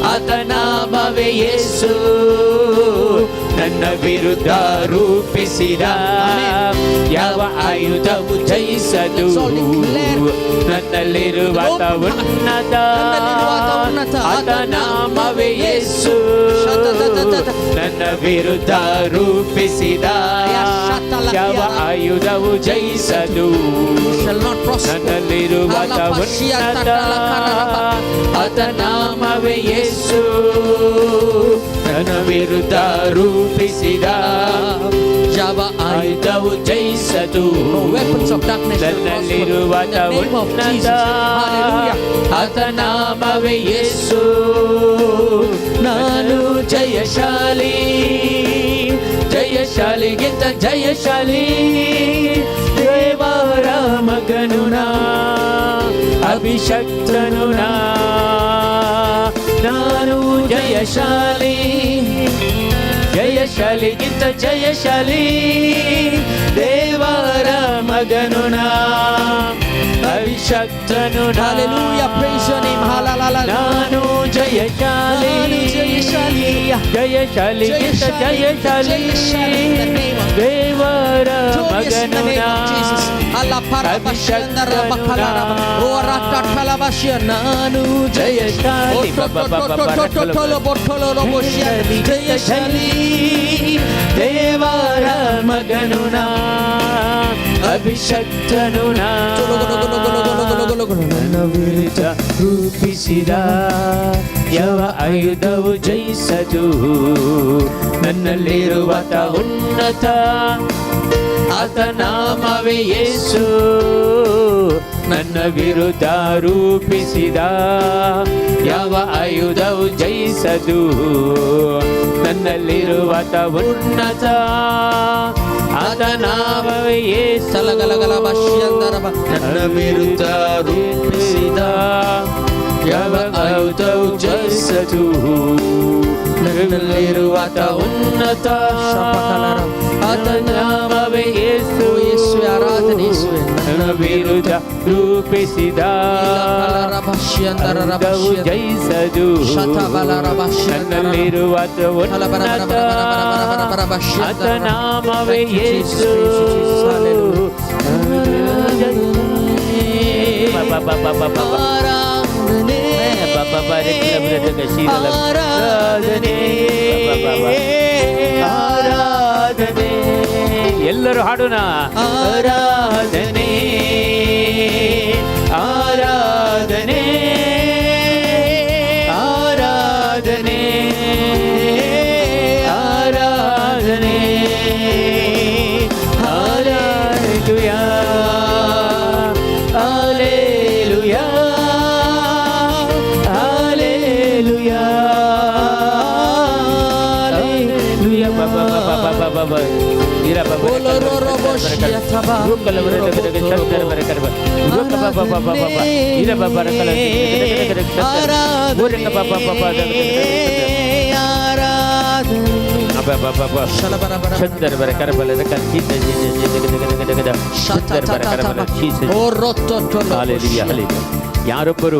ಆತ ನಾಮವೇ ಯೇಸು. ನನ್ನ ವಿರುದ್ಧ ರೂಪಿಸಿದ ಯಾವ ಆಯುಧವು ಜಯಿಸದು. Let's all declare. ನನ್ನಲ್ಲಿರುವ ಉನ್ನತ, ನನ್ನಲ್ಲಿರುವ ಉನ್ನತ, ಆತ ನಾಮವೇ ಯೇಸು. ನನ್ನ ವಿರುದ್ಧ ರೂಪಿಸಿದ ಯಾವ ಆಯುಧವು ಜಯಿಸದು. Shall not prosper. ನನ್ನಲ್ಲಿರುವ ಉನ್ನತ, ಆತ ನಾಮವೇ ಯೇಸು. ನನ್ನ ವಿರುದ್ಧ ರೂಪಿಸಿದ ಯಾವ ಆಯುಧವು ಜಯಿಸದು. No weapons of darkness shall prosper. ನನ್ನಲ್ಲಿರುವ In the name of ಉನ್ನತ Jesus. Hallelujah. ಆತ ನಾಮವೇ ಯೇಸು. ನಾನು ಜಯಶಾಲಿ, ಜಯಶಾಲಿಗಿಂತ ಜಯಶಾಲಿ. ದೇವರ ಮಗನು ನಾ, ಅಭಿಷಕ್ತನು ನಾ. ನಾನು ಜಯಶಾಲಿ, ಜಯಶಾಲಿಗಿಂತ ಜಯಶಾಲಿ. ದೇವರ ಮಗನು ನಾ, ಅಭಿಷಕ್ತನು ನಾ. Hallelujah. Praise your name. Hallelujah. ನಾನು ಜಯಶಾಲಿ. ನಾನು ಜಯಶಾಲಿ. ಜಯಶಾಲಿಗಿಂತ ಜಯಶಾಲಿ. ಜಯಶಾಲಿ. In the name of ದೇವರ Glorious in the ಮಗನು name ನಾ of Jesus. Allah parabashandara bakalaraba. O ratatalabashia. ನಾನು ಜಯಶಾಲಿ. O to botolo roboshia. ಜಯಶಾಲಿ. ದೇವರ ಮಗನು ನಾ, ಅಭಿಷಕ್ತನು ನಾ. ನನ್ನ ವಿರುದ್ಧ ರೂಪಿಸಿದ ಯಾವ ಆಯುಧವು ಜಯಿಸದು. ನನ್ನಲ್ಲಿರುವ ಉನ್ನತ ಆತ ನಾಮವೇ ಯೇಸು. ನನ್ನ ವಿರುದ್ಧ ರೂಪಿಸಿದ ಯಾವ ಆಯುಧವು ಜಯಿಸದು. ನನ್ನಲ್ಲಿರುವ ಉನ್ನತ ಆತ ನಾಮವೇ ಯೇಸು. ಸಲಗಲಗಲ ಭಾಷ್ಯಂದರಬ. ನನ್ನ ವಿರುದ್ಧ ರೂಪಿಸಿದ ಯಾವ ಆಯುಧವು ಜಯಿಸದು. ನನ್ನಲ್ಲಿರುವ ಉನ್ನತ ಶಪಕಲರ. ಆತ ನಾಮವೇ ಯೇಸು. ಓ ಯೇಸುವೆ, ಆರಾಧನೆ ಯೇಸುವೆ. ನನ್ನ ವಿರುದ್ಧ ರೂಪಿಸಿದ ಆಯುಧವು ಜಯಿಸದು. ನನ್ನಲ್ಲಿರುವ ಉನ್ನತ ಆತ ನಾಮವೇ ಯೇಸು. ಆರಾಧನೆ, ಆರಾಧನೆ, ಆರಾಧನೆ. ಎಲ್ಲರೂ ಹಾಡೋಣ. ಆರಾಧನೆ, ಆರಾಧನೆ, ಆರಾಧನೆ, ಆರಾಧನೆ. Hallelujah, hallelujah, hallelujah, hallelujah. ಬಾಬಾ ಬಾಬಾ ಬಾಬಾ ಬಾಬಾ ಇರ ಬಾಬಾ. ಆರಾಧನೆ. ಚಂದರ ಬರ ಕರಬಲ. ಚಂದರ ಬರ ಕರಬಲ. Hallelujah, hallelujah. ಯಾರೊಬ್ಬರು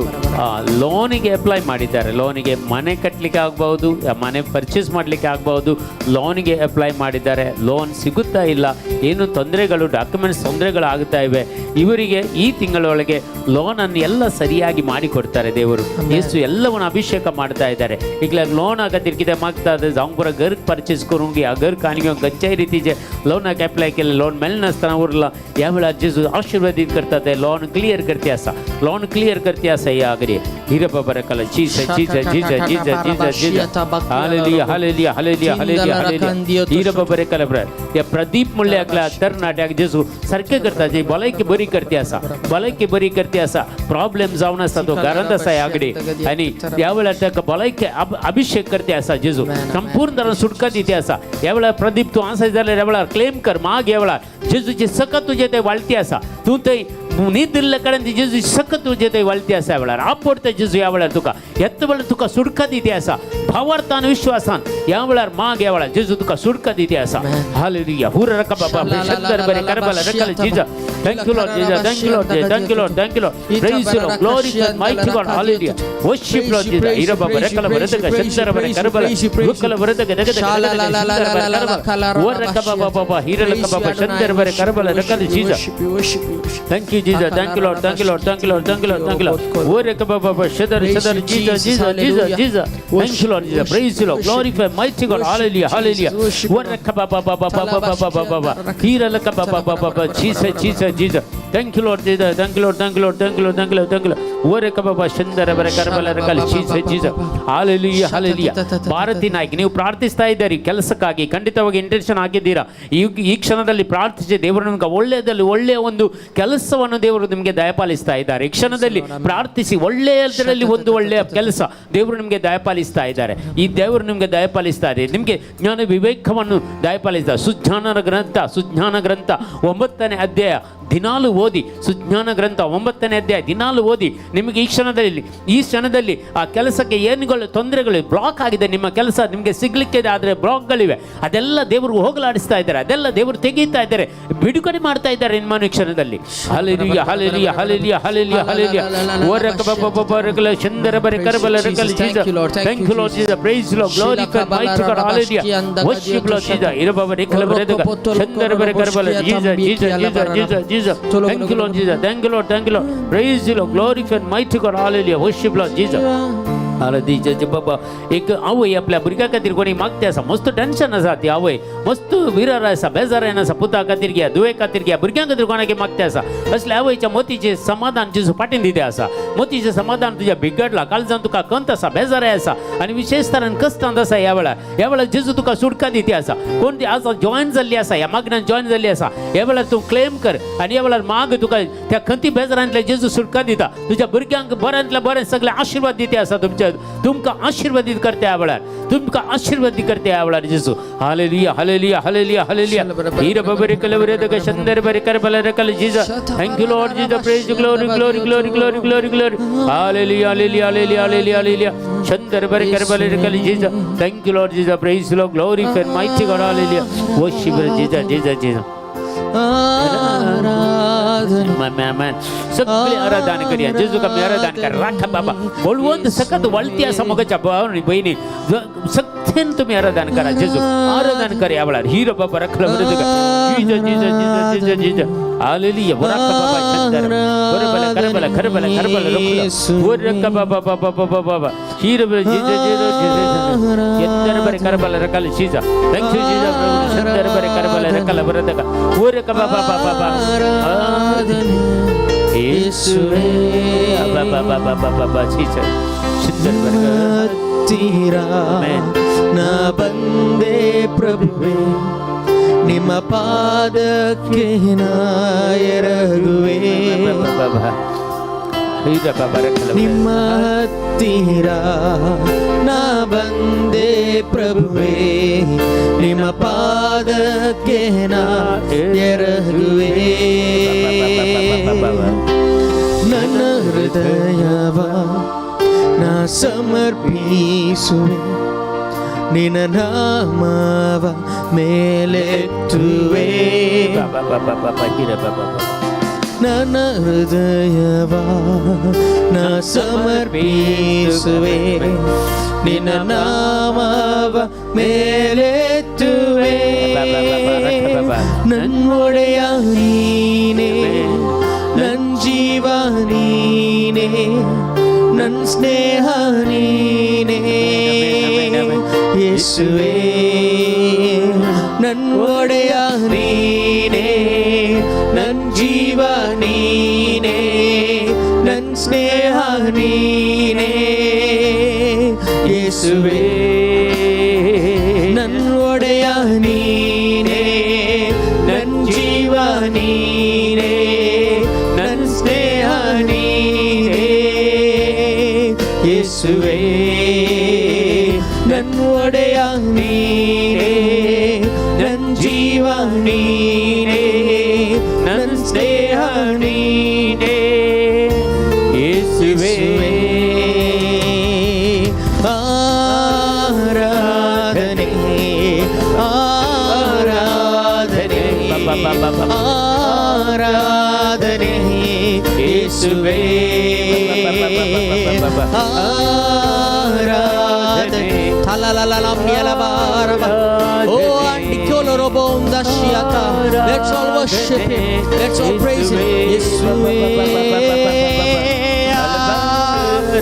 ಲೋನಿಗೆ ಅಪ್ಲೈ ಮಾಡಿದ್ದಾರೆ, ಲೋನಿಗೆ ಮನೆ ಕಟ್ಟಲಿಕ್ಕೆ ಆಗ್ಬಹುದು, ಮನೆ ಪರ್ಚೇಸ್ ಮಾಡಲಿಕ್ಕೆ ಆಗ್ಬಹುದು, ಲೋನಿಗೆ ಅಪ್ಲೈ ಮಾಡಿದ್ದಾರೆ, ಲೋನ್ ಸಿಗುತ್ತಾ ಇಲ್ಲ, ಏನು ತೊಂದರೆಗಳು, ಡಾಕ್ಯುಮೆಂಟ್ಸ್ ತೊಂದರೆಗಳು ಆಗ್ತಾ ಇವೆ, ಇವರಿಗೆ ಈ ತಿಂಗಳೊಳಗೆ ಲೋನನ್ನು ಎಲ್ಲ ಸರಿಯಾಗಿ ಮಾಡಿಕೊಡ್ತಾರೆ ದೇವರು. ಯೇಸು ಎಲ್ಲವನ್ನು ಅಭಿಷೇಕ ಮಾಡ್ತಾ ಇದ್ದಾರೆ. ಈಗ ಲೋನ್ ಆಗತ್ತಿರ್ಕಿದೆ मागतात जावंक पुरो घर परचेस करूंक या घर काणी घेवंक खंयच्याय रितीचे लोनाक एप्लाय केलें, लोन मेळनासतना उरलां, ह्या वेळार जेजू आशिर्वादीत करता, ते लोन क्लियर करते आसा, लोन क्लियर करते आसा. ह्या आगरी हिरे बाबा रकाला. Jesus, Jesus, Jesus, Jesus, Jesus, Jesus. Hallelujah, hallelujah, hallelujah, hallelujah, hallelujah. हिरे बाबा रकाला. ह्या प्रदीप म्हणल्या तरणाट्याक जेजू सारकें करता, जे भलायकी बरी करते आसा, भलायकी बरी करते आसा. प्रॉब्लेम जावन आसा तो घरांत आसा ह्या कडेन आनी ह्या वेळार ताका भलायकी अभिषेक करते आसा जेजू, संपूर्ण तरान सुटका दिते आसा. ह्या वेळार प्रदीप तूं आसा जाल्यार ह्या वेळार क्लेम कर, माग. ह्या वेळार जेजूची सकत तुजे ते वाळटी आसा. तूं थंय न्हीद दिल्ले कडेन ती जेजू सकत तुजे ते वाळटी आसा. ह्या वेळार आपोडटा जेजू, ह्या वेळार तुका येत वेळार तुका सुटका दिते आसा. भावार्थान विश्वासान ह्या वेळार माग, ह्या वेळार जेजू तुका सुटका दिते आसा. हालेलुया. हुर रका बाबा शंकर बरे Karbala रकल. Jesus, thank you Lord. Jesus, thank you Lord. Thank you Lord, thank you Lord. Praise you Lord. Glory to mighty God. Hallelujah. Worship Lord Jesus. Ira Baba ರಕಲ ಬರದಕ ಶಂಕರ ಬರೆ ಕರಬಲ ರುಕಲ ಬರದಕ ದಗದ ಶಂಕರ ಬರೆ ಕರಬಲ ಓ ರಕ ಬಾಬಾ ಬಾಬಾ ಹೀರಲಕ ಬಾಬಾ ಶಂಕರ ಬರೆ ಕರಬಲ ರಕಲ. Jesus, thank you Jesus. Thank you Lord, thank you Lord, thank you Lord, thank you Lord, thank you Lord. O ರಕ Baba ಶದರ್ ಶದರ್. Jesus, Jesus, Jesus, Jesus. Thank you Lord. Lord Jesus. Praise Lord. Glorify mighty God. Hallelujah. Hallelujah. Jesus, Jesus, Jesus. Thank you, Lord Jesus. Thank you, Lord. Thank you, Lord. Thank you, Lord. Thank you, Lord. Thank you, Lord. Jesus, Jesus. Hallelujah. Hallelujah. Bharati Naik, ನೀವು ಪ್ರಾರ್ಥಿಸ್ತಾ ಇದ್ದೀರಿ ಕೆಲಸಕ್ಕಾಗಿ, ಖಂಡಿತವಾಗಿ intention ಹಾಕಿದ್ದೀರಾ. ಈ ಕ್ಷಣದಲ್ಲಿ ಪ್ರಾರ್ಥಿಸಿ ದೇವರು ನಿಮ್ಗೆ ಒಳ್ಳೆಯದಲ್ಲಿ ಒಳ್ಳೆಯ ಒಂದು ಕೆಲಸವನ್ನು ದೇವರು ನಿಮಗೆ ದಯಪಾಲಿಸ್ತಾ ಇದ್ದಾರೆ. ಈ ಕ್ಷಣದಲ್ಲಿ ಪ್ರಾರ್ಥಿಸಿ ಒಳ್ಳೆಯದರಲ್ಲಿ ಒಂದು ಒಳ್ಳೆಯ ಕೆಲಸ ದೇವರು ನಿಮಗೆ ದಯಪಾಲಿಸ್ತಾ ಇದ್ದಾರೆ. ಈ ದೇವರು ನಿಮಗೆ ದಯಪಾಲಿಸ್ತಾ ಇದೆ, ನಿಮಗೆ ಜ್ಞಾನ ವಿವೇಕವನ್ನು ದಯಪಾಲಿಸ್ತಾರೆ. ಸುಜ್ಞಾನದ ಗ್ರಂಥ, ಸುಜ್ಞಾನ ಗ್ರಂಥ 9ನೇ ಅಧ್ಯಾಯ ದಿನಾಲು ಓದಿ. ಸುಜ್ಞಾನ ಗ್ರಂಥ 9ನೇ ಅಧ್ಯಾಯ ದಿನಾಲು ಓದಿ. ನಿಮಗೆ ಈ ಕ್ಷಣದಲ್ಲಿ ಆ ಕೆಲಸಕ್ಕೆ ಏನುಗಳು ತೊಂದರೆಗಳು ಬ್ಲಾಕ್ ಆಗಿದೆ, ನಿಮ್ಮ ಕೆಲಸ ನಿಮಗೆ ಸಿಗ್ಲಿಕ್ಕೆ ಆದರೆ ಬ್ಲಾಕ್ಗಳಿವೆ, ಅದೆಲ್ಲ ದೇವರು ಹೋಗಲಾಡಿಸ್ತಾ ಇದ್ದಾರೆ, ಅದೆಲ್ಲ ದೇವರು ತೆಗೀತಾ ಇದ್ದಾರೆ, ಬಿಡುಗಡೆ ಮಾಡ್ತಾ ಇದ್ದಾರೆ ನಿಮ್ಮ ಈ ಕ್ಷಣದಲ್ಲಿ. Hallelujah, hallelujah, hallelujah, hallelujah, hallelujah. ಚಂದರ ಬರೆ ಕರಬಲ ರಕಲ್ Jesus. Thank you Lord Jesus. Praise Lord. Glorify mighty God. Hallelujah. Worship Lord Jesus. ಇರಬವ ರಿಕಲ ಬರೆದಗ ಚಂದರ ಬರೆ ಕರಬಲ Jesus, Jesus, Jesus, Jesus, Jesus. Thank you Lord Jesus. Thank you Lord. Thank you Lord. Praise Lord. Glorify mighty God. Hallelujah. Worship Lord Jesus. बाबा एक आवय आपल्या भुरग्या खातीर कोणी मागते आसा, मस्त टेन्शन आसा ती आवय, मस्त विरार आसा, बेजारान आसा, पुता खातीर घ्या, धुवे खातीर घ्या, भुरग्यां खातीर कोणाक मागते आसा. असल्या आवयच्या मोतीचें समाधान जेजू फाटीन दिते आसा. मोतीचें समाधान तुज्या बिगडला, काळजान तुका कंत आसा, बेजाराय आसा आनी विशेष तरान कश्टांत आसा. ह्या वेळार, ह्या वेळार जेजू तुका सुटका दिती आसा. कोण ती आज जॉयन जाल्ली आसा, ह्या मागण्यान जॉयन जाल्ली आसा, ह्या वेळार तूं क्लेम कर आनी ह्या वेळार माग, तुका त्या खंती बेजारांतल्या जेजू सुटका दिता. तुज्या भुरग्यांक बऱ्यांतल्या बरें सगळे आशिर्वाद दिते आसा. तुमच्या तुमकां आशीर्वादित करते ह्या वेळार, तुमकां आशीर्वादित करते ह्या वेळार जेजू. Hallelujah, hallelujah, hallelujah, hallelujah. हीर बबरे कलवरे दग शंदर बरे कर बल रकल Jesus. Thank you Lord Jesus. Praise glory glory glory glory glory glory. Hallelujah, hallelujah, hallelujah, hallelujah, hallelujah. Chandar बरे कर बल रकल Jesus. Thank you Lord Jesus. Praise Lord. Glorify mighty God. Hallelujah. Worship Jesus, Jesus, Jesus. सगळे आराधन करूया जेजू, आमी आराधन कर राखा बाबा बळवंत सकत वळती आसा मगाच्या बहिणी, सगळ्यान तुम्ही आराधन करा जेजू, आराधन कर या वेळार. हिरो बाबा रखला बरं तुका. Jesus, Jesus, Jesus, Jesus, Jesus. Hallelujah. राखा बाबा चंदर बरोबर करबला करबला करबला रखला वर रखा बाबा बाबा बाबा बाबा हिरो जीसस जीसस जीसस चंदर बरे करबला रखल जीसस. Thank you Jesus. चंदर बरे करबला रखला बरं तुका वर रखा बाबा बाबा बाबा ಯೇಸುವೇ ಬಾಬಾ ಬಾಬಾ ಬಾಬಾ ಬಾಬಾ ಜೀಸಸ್ ಸುಂದರ ಬರ್ಗ ಹತ್ತಿರ ನಾ ಬಂದೆ ಪ್ರಭುವೆ, ನಿಮ್ಮ ಪಾದಕ್ಕೆ ನಾ ಎರಗುವೆ. ನಿಮ್ಮ ಹತ್ತಿರ ನಾ ಬಂದೆ ಪ್ರಭುವೆ, ನಿಮ್ಮ ಪಾದಕ್ಕೆ ನಾ ಎರಗುವೆ. ನನ್ನ ಹೃದಯವ ನಾ ಸಮರ್ಪಿಸುವೆ, ನಿನ್ನ ನಾಮವ ಮೇಲೆತ್ತುವೆ. ನನ್ನ ಹೃದಯವ ನಾ ಸಮರ್ಪಿಸುವೆ, ನಿನ್ನ ನಾಮವ ಮೇಲೆತ್ತುವೆ. ನನ್ನೊಡೆಯ ನೀನೇ, ನನ್ನ ಜೀವ ನೀನೇ, ನನ್ನ ಸ್ನೇಹ ನೀನೇ ಯೇಸುವೇ. ನನ್ನ ಒಡೆಯ ನೀನೇ, ನನ್ನ ಜೀವ ನೀನೇ, ನನ್ನ ಸ್ನೇಹ ನೀನೇ ಯೇಸುವೇ. ನನ್ನ ಒಡೆಯ ನೀನೇ, ನನ್ನ ಜೀವ ನೀನೇ, ನನ್ನ ಸ್ನೇಹ ನೀನೇ ಯೇಸುವೇ. ನನ್ನ ಒಡೆಯ ನೀನೇ, ನನ್ನ ಜೀವ ನೀನೇ, ನನ್ನ ಸ್ನೇಹ ನೀನೇ ಯೇಸುವೇ. ಆರಾಧನೆ, ಆರಾಧನೆ, ಆರಾಧನೆ ಯೇಸುವೇ. ಆರಾಧನೆ. Let's all worship Him. Let's all praise Him. ಯೇಸುವೇ.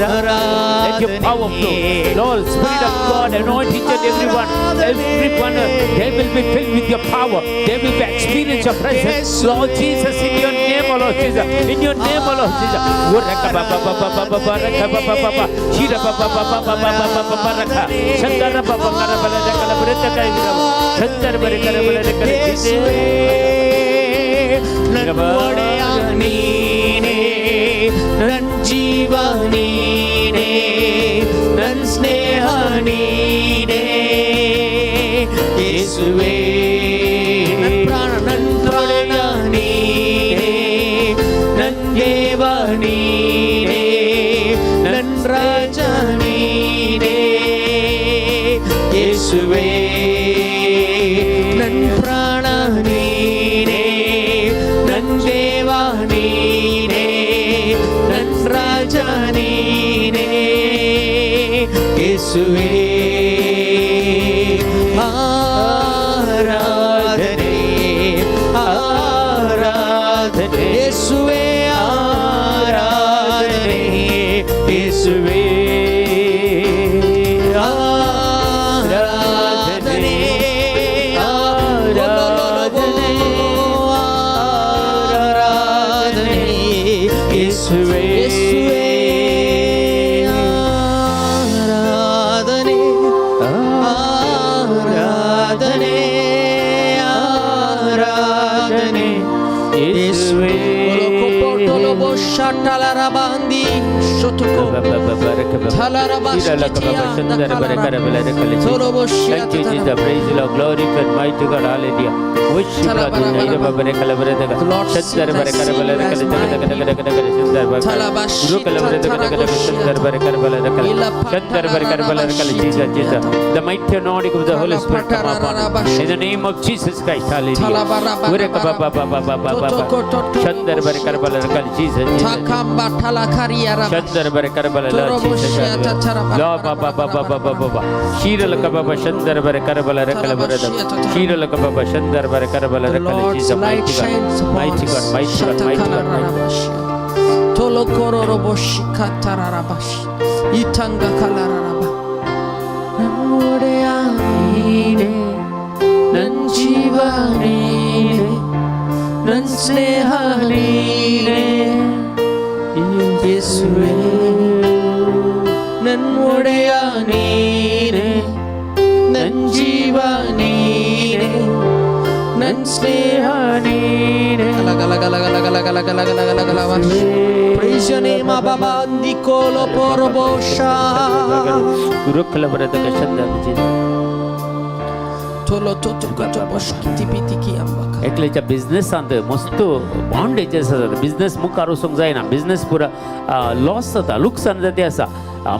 Let your power flow. Lord, Spirit of God, anoint each and everyone. Everyone, they will be filled with your power. They will be experience your presence. Lord Jesus, in your name, O Lord Jesus. In your name, O Lord Jesus. Uraka ba ba ba ba ba ba ba raka ba ba ba ba. Shira ba ba ba ba ba ba ba ba ba ba raka. Shankara ba ba kara ba la raka la ba raka kara. Shankara ba raka ba la raka la. ಯೇಸುವೇ ನನ್ನ ಒಡೆಯ ನೀನೇ, ನನ್ನ ಜೀವ ನೀನೇ, ನನ್ನ ಸ್ನೇಹ ನೀನೇ ಯೇಸುವೇ. ನನ್ನ ಪ್ರಾಣ, ನನ್ನ ಪ್ರಾಣ ನೀನೇ, ನನ್ನ ದೇವ ನೀನೇ, ನನ್ನ ರಾಜ ನೀನೇ ಯೇಸುವೇ. ನನ್ನ ಪ್ರಾಣ ನೀನೇ, ನನ್ನ ದೇವ ನೀನೇ, ನನ್ನ ರಾಜ ನೀನೇ ಯೇಸುವೇ. ಆರಾಧನೆ, ಆರಾಧನೆ ಯೇಸುವೇ, ಆರಾಧನೆ ಯೇಸುವೇ, ಆರಾಧನೆ, ಆರಾಧನೆ, ಆರಾಧನೆ ಯೇಸುವೇ, ಯೇಸುವೇ, ಆರಾಧನೆ, ಆರಾಧನೆ, ಆರಾಧನೆ ಯೇಸುವೇ. Shotoko. Thank you, Jesus. Praise the Lord. Glory and mighty God. Hallelujah. Worship Lord. The Lord sees I see you as my The mighty anointing of the Holy Spirit come upon us. In the name of Jesus Christ. Hallelujah. Jesus, Jesus. Takamba talakaria. Chandar bare karbala la Jesus. La ba ba ba ba ba ba ba ba. Shira la ka ba Chandar bare karbala rakala bara. Shira la ka ba Chandar bare karbala The rakala Lord's Jesus. light Mighty God. shines upon Mighty God. us. Mighty God. Mighty God. Mighty God. Tolokororoboshikatararabash. Itanga kalararaba. ನನ್ನೊಡೆಯ ನೀನೇ, ನನ್ನ ಜೀವ ನೀನೇ, ನನ್ನ ಸ್ನೇಹ ನೀನೇ ಯೇಸುವೇ. ನನ್ನ ಒಡೆಯ ನೀನೇ, ನನ್ನ ಜೀವ ನೀನೇ, ನನ್ನ ಸ್ನೇಹ ನೀನೇ. ಗಲ ಗಲ ಗಲ ಗಲ ಗಲ ಗಲ ಗಲ ಗಲ ಗಲ ಗಲ. Praise your name, Abba, Ndikolo Porobosha. Rukala bara da Chandar Jesus. Tolo toto koto boshkiti pitiki ambaka. एकल्याच्या बिझनेसांत मस्त बॉन्डेजेस आसात, बिझनेस मुखार वचूंक जायना, बिझनेस पुरा लॉस जाता, लुकसाण जाता आसा,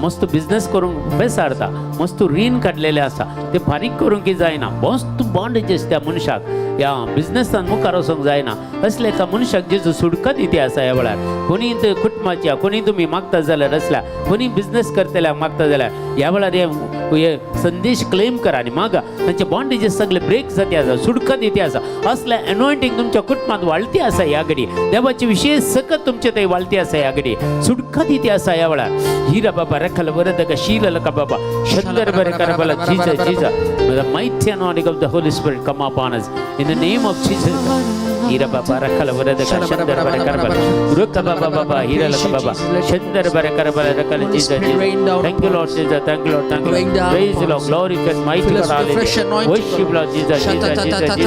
मस्त बिझनेस करूंक बेसारता, मस्त रीण काडलेलें आसा, ते फारीक करूंक जायना, मस्त बॉन्डेजेस त्या मनशाक ह्या बिझनेसान मुखार वचूंक जायना. असल्या एका मनशाक जेजू सुटका दिती आसा ह्या वेळार. कोणी कुटुंबाच्या कोणी तुमी मागता जाल्यार, असल्या कोणी बिझनेस करतल्याक मागता जाल्यार ह्या वेळार हे संदेश क्लेम करा आनी मागा, तांचे बॉन्डेजेस सगळे ब्रेक जाते आसा, सुटका दिती आसा. असल्या अनॉयंटींग तुमच्या कुटुंबात वाळती आसा ह्या घडी, देवाची विशेष सकत तुमचे थंय वाळती आसा ह्या घडी, सुटका दिती आसा ह्या वेळार. हिरा बाबा रखल वरदक शील लका बाबा शंकर बरे Karbala Jesus Jesus. May the mighty anointing of the Holy Spirit come upon us in the name of Jesus. Hira Baba Rakala Varadaka Shandar Bare Karbala Rukka Baba Baba Hira Laka Baba Shandar Bare Karbala Rakala Holy Jesus Spirit, Jesus. rain down Thank you, upon Lord us. Jesus. Thank you, Lord. Thank you, Rain Lord. down Praise the upon Lord. us. Glory and mighty Fill us God. with the fresh Hallelujah. anointing, Worship Lord. Lord Jesus Jesus Jesus Jesus Jesus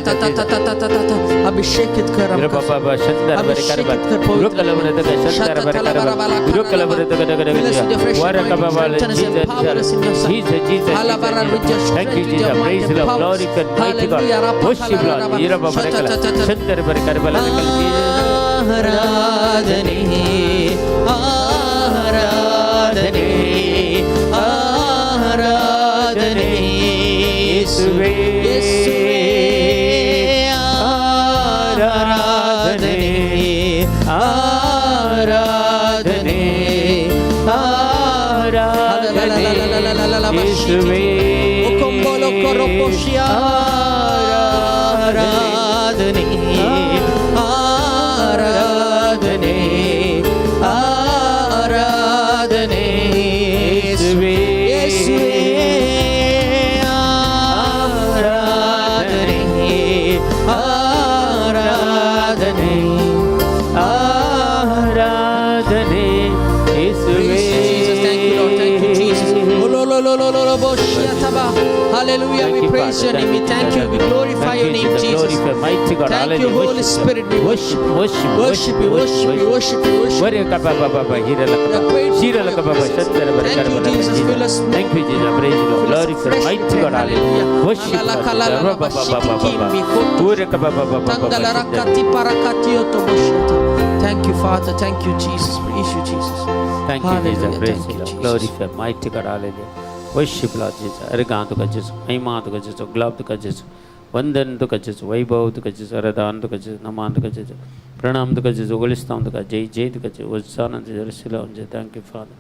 Jesus Jesus. अभिषेकित कर Hira हमको। Baba Baba Shandar Bare अभिषेकित Karbala कर पवित्र Rukala Varadaka Shandar Bare Karbala Rukala Varadaka Fill us with your fresh Varaka anointing, Baba strengthen us, Jesus empower us in your sight. Jesus Jesus Halabara with your Jesus. Thank strength, you with your Jesus. might Praise and the Lord. powers. Glory and mighty God. Hallelujah. Worship Lord. Hira Baba Rakala Shandar Bare Karbala Rakala Jesus. ಆರಾಧನೆ, ಆರಾಧನೆ, ಆರಾಧನೆ ಯೇಸುವೇ, ಯೇಸುವೇ, ಆರಾಧನೆ, ಆರಾಧನೆ, ಆರಾಧನೆ ಯೇಸುವೇ. ಒಕೊಂಬೋಲೋ ಕೊರೊಪೋಶಿಯ. ಆರಾಧನೆ, ಆರಾಧನೆ, ಆರಾಧನೆ ಆರಾಧನೆ ಆರಾಧನೆ ಯೇಸುವೇ. Praise you, Jesus. Thank you, Lord. Thank you, Jesus. Oh, lo, lo, lo, lo, lo, lo, bo, shia, taba. Hallelujah. Thank We you, praise Father. your name. We thank you. We glorify Thank your you, name, Jesus. Jesus. Glorify mighty God. Thank you, Hallelujah. Holy Worship, Spirit. We worship, worship, worship you, worship you, worship you, worship you. Worry ಕಬ ಬ ಬ ಹಿರಲ We are grateful ಶಿರಲ for ಕಬ your ಬ presence. ಶಂತರ ಬರ Thank you, Jesus. Fill us Thank you, Jesus. Praise you, Lord. Fill us Glorify afresh mighty with God. Hallelujah. Hallelujah. Worship Alala Lord. kalala Jesus. Ba ba ba ba ba. shitiki mikoto. ಊರ ಕಬ ಬ ಬ ಬ ಬ Tangalarakati parakatioto boshata. Thank you, Father. Thank you, Jesus. Praise you, Jesus. Thank you, Jesus. Hallelujah. Praise Thank you, you, Lord. Jesus. Glorify mighty God. Hallelujah. Worship Lord Jesus. अरगां तुका जेसू, महिमा तुका जेसू, गुलाब तुका जेसू, वंदन तुका जेसू, वैभव तुका जेसू, आराधन तुका जेसू, नमन तुका जेसू, प्रणाम तुका जेसू, होलिस्ताम तुका जय जय तुका जेसू, होसाना तुका जेसू, Thank you, Father.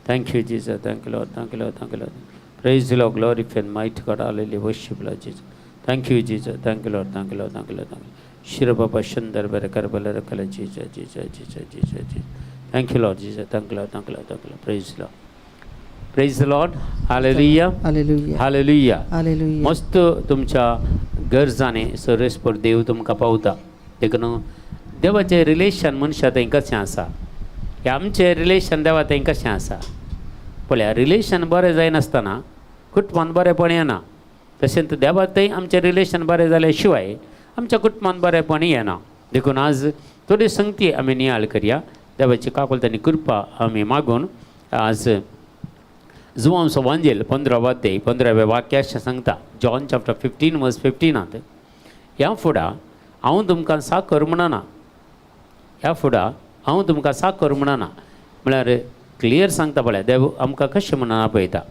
Thank you, Jesus. Thank you, Lord. Thank you, Lord. Thank you, Lord. Praise the Lord. Glorify and mighty God. Hallelujah. Worship Lord Jesus. Thank you, Jesus. Thank you, Lord. Thank you, Lord. Thank you, Lord. Thank you. Shira Baba Shandar Barakar Balarakala Jesus, Jesus, Jesus, Jesus, Jesus. Thank you, Lord Jesus. Thank you, Lord. Thank you, Lord. Thank you, Lord. Praise the Lord. Praise the Lord. Hallelujah. Hallelujah. Hallelujah. Hallelujah. मस्त तुमच्या गरजांनी सर्वेस्पर देव तुमकां पावता. देखून देवाचें relation मनशा थंय कशें आसा, हें आमचें रिलेशन देवा थंय कशें आसा पळया. रिलेशन बरें जायनासतना कुटुंबान बरेंपण येना, तशेंच देवा थंय आमचें रिलेशन बरें जाल्या शिवाय आमच्या कुटुंबान बरेंपण येना. देखून आज थोडी संगती आमी नियाळ करया. देवाची काकुळट आनी कृपा आमी मागून आज जुवांचो वांजेल 15 वाद्य 15व्या वाक्य अशें सांगता, जॉन चॅप्टर 15 वर्स 15 ह्या फुडां हांव तुमकां साकर म्हणना, ह्या फुडां हांव तुमकां साकर म्हणना. म्हळ्यार क्लियर सांगता पळय देव आमकां कशें म्हणना पळयता.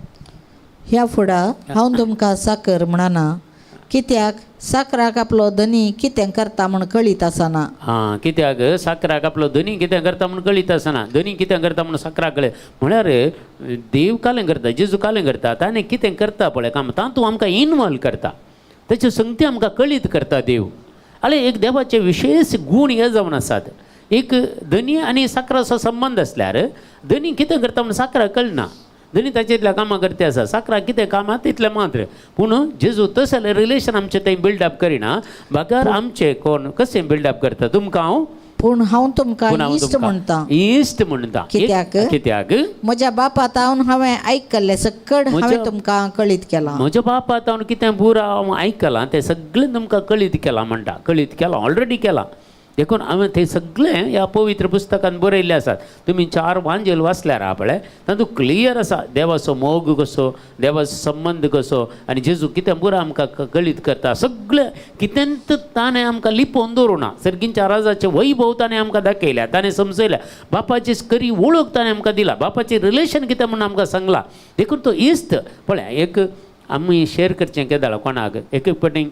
ह्या फुडा हांव तुमकां साकर म्हणना, कित्याक साकराक आपलो धनी कितें करता म्हूण कळीत आसना. आं, कित्याक साकराक आपलो धनी कितें करता म्हूण कळीत आसना. धनी कितें करता म्हूण साकराक कळ्ळें म्हळ्यार देव कालें करता, जेजू कालें करता, ताणें कितें करता पळय काम तातूंत आमकां इनवॉल्व करता, ताच्यो संगती आमकां कळीत करता देव. आले एक देवाचे विशेश गूण हे जावन आसात. एक धनी आनी साकराचो संबंद आसल्यार धनी कितें करता म्हूण साकराक कळना, धनी ताचे कामां करते आसा, साकराक कितें काम आसा तितलें मात्र. पूण जेजू तसलें रिलेशन आमचें थंय बिल्डअप करिना, बगर आमचें कोण कशें बिल्डअप करता. तुमकां हांव पूण हांव तुमकां पूण हांव इश्ट तुमकां म्हणटा. इश्ट म्हणटा. कित्याक? कित्याक म्हज्या बापा तावन हांवें आयकल्लें सकड हांवें तुमकां कळीत केलां. म्हज्या बापा तावन कितें पुरा हांव आयकलां तें सगळें तुमकां कळीत केलां म्हणटा. कळीत केलां, ऑलरेडी केलां. देखून हांवें तें सगळें ह्या पवित्र पुस्तकान बरयल्लें आसात. तुमी 4 वांजेल वाचल्यार आहा पळय तातूंत क्लियर आसा देवाचो मोग कसो, देवाचो संबंद कसो आनी जेजू कितें पुरा आमकां कळीत करता. सगळें कितेंच ताणें आमकां लिपोवन दवरूं ना. सर्गींच्या राजाचें वैभव ताणें आमकां दाखयल्या, ताणें समजयल्या, बापाची खरी वळख ताणें आमकां दिला, बापाचें रिलेशन कितें म्हणून आमकां सांगलां. देखून तो इश्ट पळय एक आमी शेर करचें केदाळ कोणाक एक एक फावटी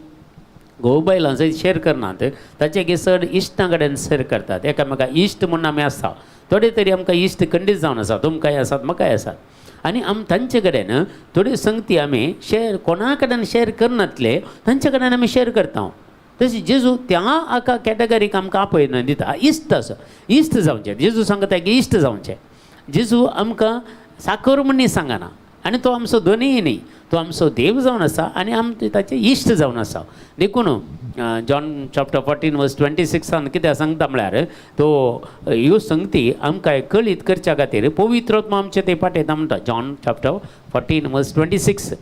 घोव बायलां सयत शेर करनात, ताचे की चड इश्टां कडेन शेर करतात. एकामेका इश्ट म्हूण आमी आसता, थोडे तरी आमकां इश्ट खंडीत जावन आसा, तुमकांय आसात म्हाकाय आसात. आनी आम तांचे कडेन थोडी संगती आमी शेर कोणा कडेन शेर करनातले तांचे कडेन आमी शेर करता. तशें जेजू त्या एका कॅटेगरीक आमकां आपयना दिता, इश्ट आसा, इश्ट जावचें. जेजू सांगता की इश्ट जावचें. जेजू आमकां साकर म्हूण सांगना आनी तो आमचो धनीय न्ही, तो आमचो देव जावन आसा आनी आमचे ताचे इश्ट जावन आसा. देखून जॉन चॅप्टर 14 वर्स 26 कितें सांगता म्हळ्यार तो ह्यो संगती आमकां कळीत करच्या खातीर पवित्र आत्मा आमचे ते पाठयता म्हणटा. जॉन चॅप्टर 14 वर्स 26.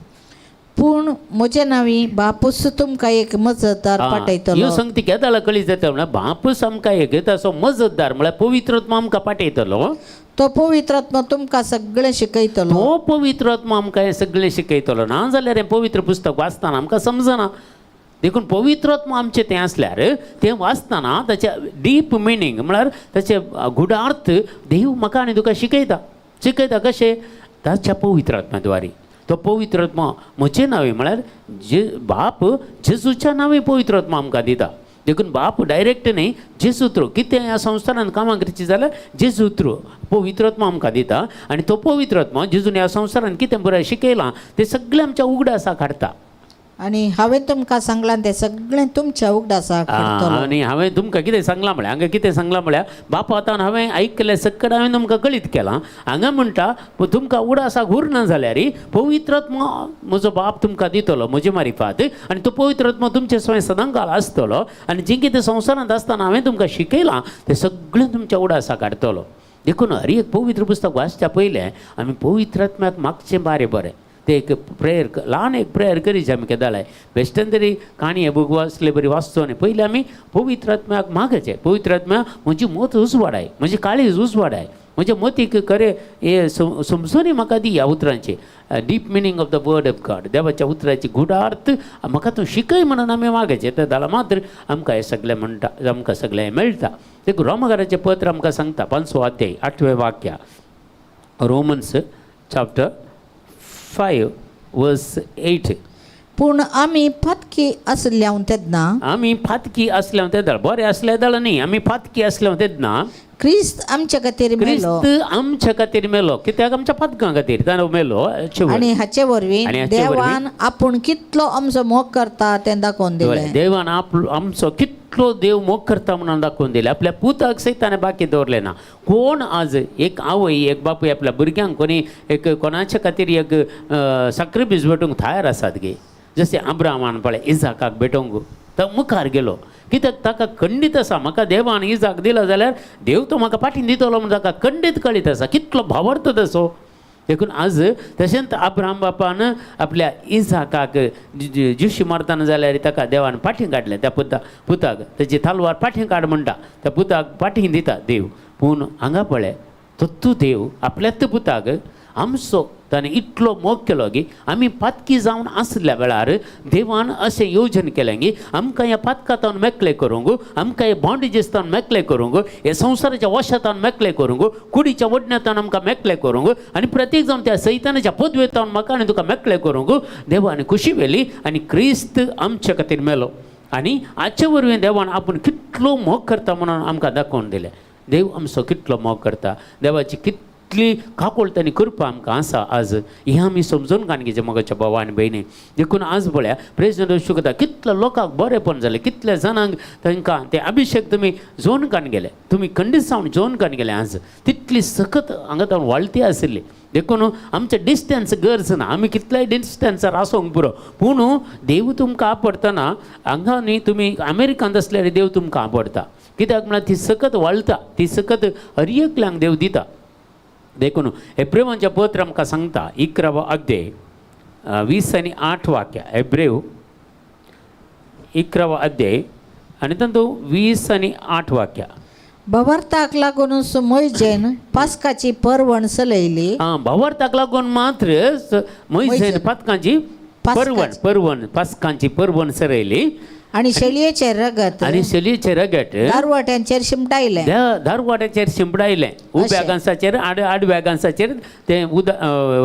पूण म्हजे नांवी बापूस तुमकां एक मजतदार पाठयतलो. ह्यो संगती केदाळा कळीत जाता म्हळ्यार बापूस आमकां एक ताचो मजतदार म्हळ्यार पवित्र आत्मा आमकां पाठयतलो. तो पवित्र आत्मा तुमकां सगळें शिकयतलो. तो पवित्र आत्मा आमकां हें सगळें शिकयतलो. ना जाल्यार हें पवित्र पुस्तक वाचतना आमकां समजना. देखून पवित्र आत्मा आमचें तें आसल्यार तें वाचतना ताचें डीप मिनींग म्हळ्यार ताचें गुढार्थ देव म्हाका आनी तुका शिकयता. शिकयता कशें? ताच्या पवित्र आत्म्या द्वारे. तो पवित्र आत्मा म्हजे नांवे म्हळ्यार जे बाप जेजूच्या नांवे पवित्र आत्मा आमकां दिता. देखून बाप डायरेक्ट न्ही, जेजू थ्रू कितें ह्या संवसारांत कामां करचीं जाल्यार जेजू थ्रू पवित्र आत्मा आमकां दिता. आनी तो पवित्र आत्मा जेजून ह्या संवसारांत कितें बरें शिकयलां तें सगळें आमच्या उगडासाक हाडटा. आनी हांवें तुमकां सांगलां तें सगळें तुमच्या उगडासाक हाडटलो. आनी हांवें तुमकां कितें सांगलां म्हळ्यार, हांगा कितें सांगलां म्हळ्यार, बापा आतां हांवें आयकलें सकट हांवें तुमकां कळीत केलां. हांगा म्हणटा तुमकां उडासाक उरना जाल्यार पवित्रात्मा म्हजो बाप तुमकां दितलो म्हजे मारिफात, आनी तो पवित्रात्मा तुमचे स्वयं सदांकाळ आसतलो, आनी जें कितें संवसारांत आसतना हांवें तुमकां शिकयलां तें सगळें तुमच्या उडासाक हाडटलो. देखून हर एक पवित्र पुस्तक वाचच्या पयलें आमी पवित्रात्म्याक मागचें बारें बरें. ते एक प्रेयर, ल्हान एक प्रेयर करीच आमी केदाळाय बेश्टेन तरी काणी हे बूक वाचले बरी वाचचो न्ही, पयलीं आमी पवित्रात्म्याक मागचें, पवित्रात्म्या म्हजी मत उजवाडाय, म्हजी काळीज उजवाडाय, म्हज्या मतीक खरें हे समजूनी म्हाका दी ह्या उतरांची, deep meaning of the word of God, देवाच्या उतराची गुढार्थ म्हाका तूं शिकय म्हणून आमी मागचें. तें जाल्यार मात्र आमकां हें सगळें म्हणटा, आमकां सगळें हें मेळटा. देखून रोमकाराचें पत्र आमकां सांगता 5वो अध्याय 8वें वाक्य, रोमन्स चॅप्टर 5 वर्स 8. पूण आमी पातकी आसल्या तेन्ना, आमी पातकी आसल्या तेन्ना, बरें आसले जाल्यार न्ही, आमी पातकी आसल्या तेन्ना क्रिस्त आमच्या खातीर मेलो, क्रिस्त आमच्या खातीर मेलो. कित्याक? आमच्या पातकां खातीर ताणें मेलो. आनी हाचे वरवीं देवान आपूण कितलो आमचो मोग करता तें दाखोवन दिलें. देवान आपलो आमचो कितलो देव मोग करता म्हणून दाखोवन दिलें. आपल्या पुताक सयत ताणें बाकी दवरलें ना. कोण आज एक आवय एक बापूय आपल्या भुरग्यांक कोणी एक कोणाच्या खातीर एक साक्रिफीस भेटूंक तयार आसात गे. जशें अब्राहमान पळय इजाकाक भेटोवंक तो मुखार गेलो, कित्याक ताका खंडीत आसा म्हाका देवान इजाक दिला जाल्यार देव तो म्हाका फाटीं दितलो म्हूण ताका खंडीत कळीत आसा, कितलो भावार्थ तसो. देखून आज तशेंच अब्राहम बापान आपल्या इजाकाक जिशी मारतना जाल्यार ताका देवान फाटीं काडलें, त्या पुताक तेजी तलवार फाटीं काड म्हणटा, त्या पुताक फाटीं दिता देव. पूण हांगा पळय तत्तू देव आपल्याच पुताक आमचो ताणें इतलो मोग केलो की आमी पातकी जावन आसल्या वेळार देवान अशें योजन केलें की आमकां ह्या पातकांतावन मेकळे करूंक, आमकां ह्या बॉन्डेजीसावन मेकळे करूंक, ह्या संवसाराच्या वशातावन मेकळे करूंक, कुडीच्या वडण्यातावन आमकां मेकळे करूंक, आनी प्रत्येक जावन त्या सैतानाच्या पदवेतावन म्हाका आनी तुका मेकळे करूंक देवान खुशी व्हेली आनी क्रिस्त आमच्या खातीर मेलो. आनी हाचे वरवीं देवान आपूण कितलो मोग करता म्हणून आमकां दाखोवन दिलें. देव आमचो कितलो मोग करता, देवाची कितली काकुळट आनी कृपा आमकां आसा आज, हें आमी समजून काणगेचे मोगाच्या भावा आनी भयणी. देखून आज पळया प्रेसिडेंट शिकता कितल्या लोकांक बरेंपण जालें, कितल्या जाणांक तांकां ते अभिशेक तुमी जोन काण गेले, तुमी खंडीत जावन जोन काण गेले. आज तितली सखत हांगा तावन वाळटी आशिल्ली. देखून आमचें डिस्टन्स गरज ना, आमी कितल्याय डिस्टन्सार आसूंक पुरो, पूण देव तुमकां आपडटना हांगा न्ही तुमी अमेरिकांत आसल्यार देव तुमकां आपडटा, कित्याक म्हळ्यार ती सकत वाळटा, ती सकत हर एकल्यांक देव दिता. देखून एब्रेवांचें पत्र आमकां सांगता 11वो अध्याय 20 आनी 8 वाक्य, एब्रेव 11वो अध्याय आनी तातूंत 20 आनी 8 वाक्य. भवार्थाक लागूनच मोयजेन पास्काची परवण चलयली. आं, भवार्थाक लागून मात्र मोयजेन पातकांची परवण परवण पास्कांची परवण सरयली आनी शेळयेचें रगत, आनी शेळयेचें रगत दारवाट्यांचेर शिंपडायलें, दारवाट्याचेर शिंपडायलें, उब्या गांसाचेर आडव्या गांसाचेर तें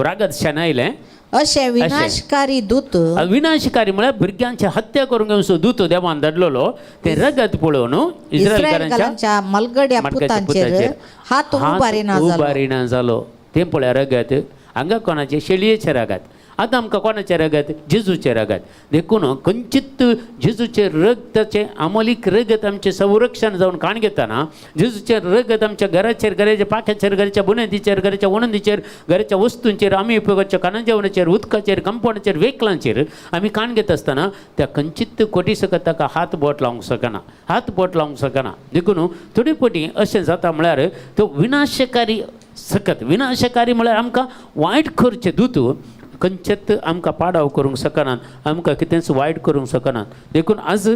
रगत शेणायलें. अशें विनाशकारी दूत, विनाशकारी म्हळ्यार भुरग्यांची हत्या करूंक येवचो दूत देवान धाडलेलो, तें रगत पळोवन इस्रायलकारांच्या मलगड्या पुतांचेर हात उबारिना जालो. तें पळय रगत हांगा कोणाचें, शेळयेचें रगत. आतां आमकां कोणाचें रगत, जेजूचें रगत. देखून खंयचीत जेजूचें रगताचें अमोलीक रगत आमचें संरक्षण जावन काण घेतना, जेजूचें रगत आमच्या घराचेर, घराच्या पाख्याचेर, घराच्या बुन्यादीचेर, घराच्या वणंदीचेर, घराच्या वस्तूंचेर, आमी उपयोगाच्या खाणा जेवणाचेर, उदकाचेर, कंपाउंडाचेर, वेकलांचेर आमी काण घेत आसतना त्या खंयचीत कोटी सकत ताका हात बोट लावंक शकना, हात बोट लावंक शकना. देखून थोडी पटी अशें जाता म्हळ्यार तो विनाशकारी सकत, विनाशकारी म्हळ्यार आमकां वायट करचें दूत खंयचेच आमकां पाडाव करूंक शकनात, आमकां कितेंच वायट करूंक शकनात. देखून आज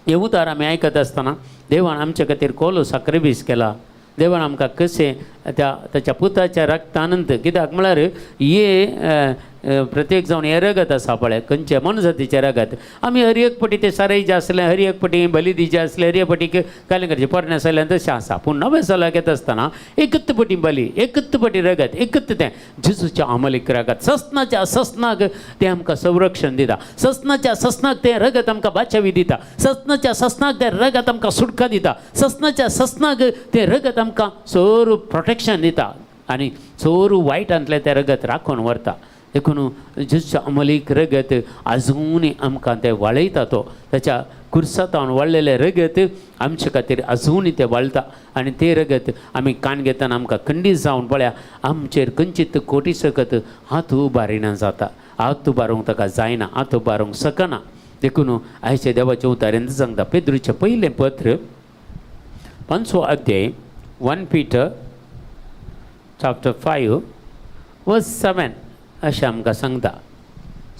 हे उतार आमी आयकत आसतना देवान आमच्या खातीर कोलो साक्रिफीस केला, देवान आमकां कशें त्या ताच्या पुताच्या रक्तानंत, कित्याक म्हळ्यार हे प्रत्येक जावन हें रगत आसा पळय खंयचे मनजातीचें रगत, आमी हर एक पटी तें सारयचें आसलें, हर एक पटी बली दिवचें आसलें, हर एक पटी कालें करचें पोरण्या साल्यान तशें आसा. पूण नव्या सालाक येता आसतना एकच पटी बली, एकच पटी रगत, एकच तें जेजूच्या अमलीक रगत, ससनाच्या ससनाक तें आमकां संरक्षण दिता, ससनाच्या ससनाक तें रगत आमकां बाचावी दिता, ससनाच्या ससनाक तें रगत आमकां सुटका दिता, ससनाच्या ससनाक तें रगत आमकां सोरू प्रोटेक्शन दिता आनी सोरू वायटांतलें तें रगत राखून व्हरता. देखून जेजूच्या अमलीक रगत अजूनय आमकां तें वाळयता. तो ताच्या कुर्सातावन वाळलेलें रगत आमचे खातीर अजूनय तें वाळटा आनी तें रगत आमी कान घेतना आमकां खंडीत जावन पळया आमचेर खंयचीत कोटी सकत हात उबारिना जाता. हात उबारूंक ताका जायना, हात उबारूंक शकना. देखून आयच्या देवाच्या उतारेन सांगता पेद्रूचें पयलें पत्र 5वो अध्याय 1 Peter chapter 5 verse 7 अशें आमकां सांगता.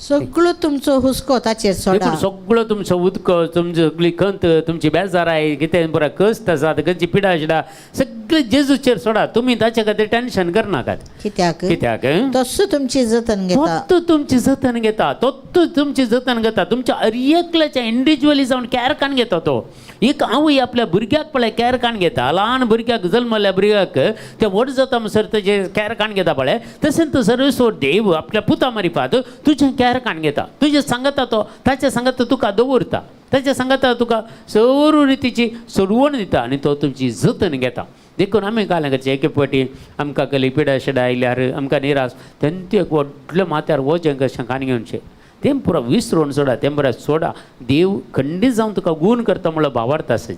सगळो तुमचो हुस्को ताचेर सोडा. देखून सगळो तुमचो उदको, तुमची सगळी खंत, तुमची बेजाराय, कितें पुरा कश्ट आसात, खंयची पिडा शिडा सगळें जेजूचेर सोडा. तुमी ताचे खातीर टेंशन करनाकात. कित्याक कित्याक तसो तुमची जतन घेता. तोच तुमची जतन घेता, तोच तुमची जतन घेता. तुमच्या अर एकल्याच्या इंडिविज्युअली जावन कॅर काण घेता तो. एक आवय आपल्या भुरग्याक पळय कॅर काण घेता, ल्हान भुरग्याक जल्मल्ल्या भुरग्याक ते व्हड जाता म्हणसर तेजे कॅर काण घेता पळय, तशेंच तो सर्वेस्वर देव आपल्या पुता मारिफात तुजें कॅर काण घेता. तुजें सांगता तो, ताच्या सांगता तुका दवरता, ताच्या सांगता तुका सर्व रितीची सोडवण दिता आनी तो तुमची जतन घेता. देखून आमी काल करचें एके फावटी आमकां कसली पिडा शिडा आयल्यार आमकां निराश तेंचे एक व्हडलें माथ्यार वजें कशें कान घेवचें तें पुरा विसरून सोडा, तें पुरा सोडा. देव खंडीत जावन तुका गूण करता म्हणलो भावार्थ आसा.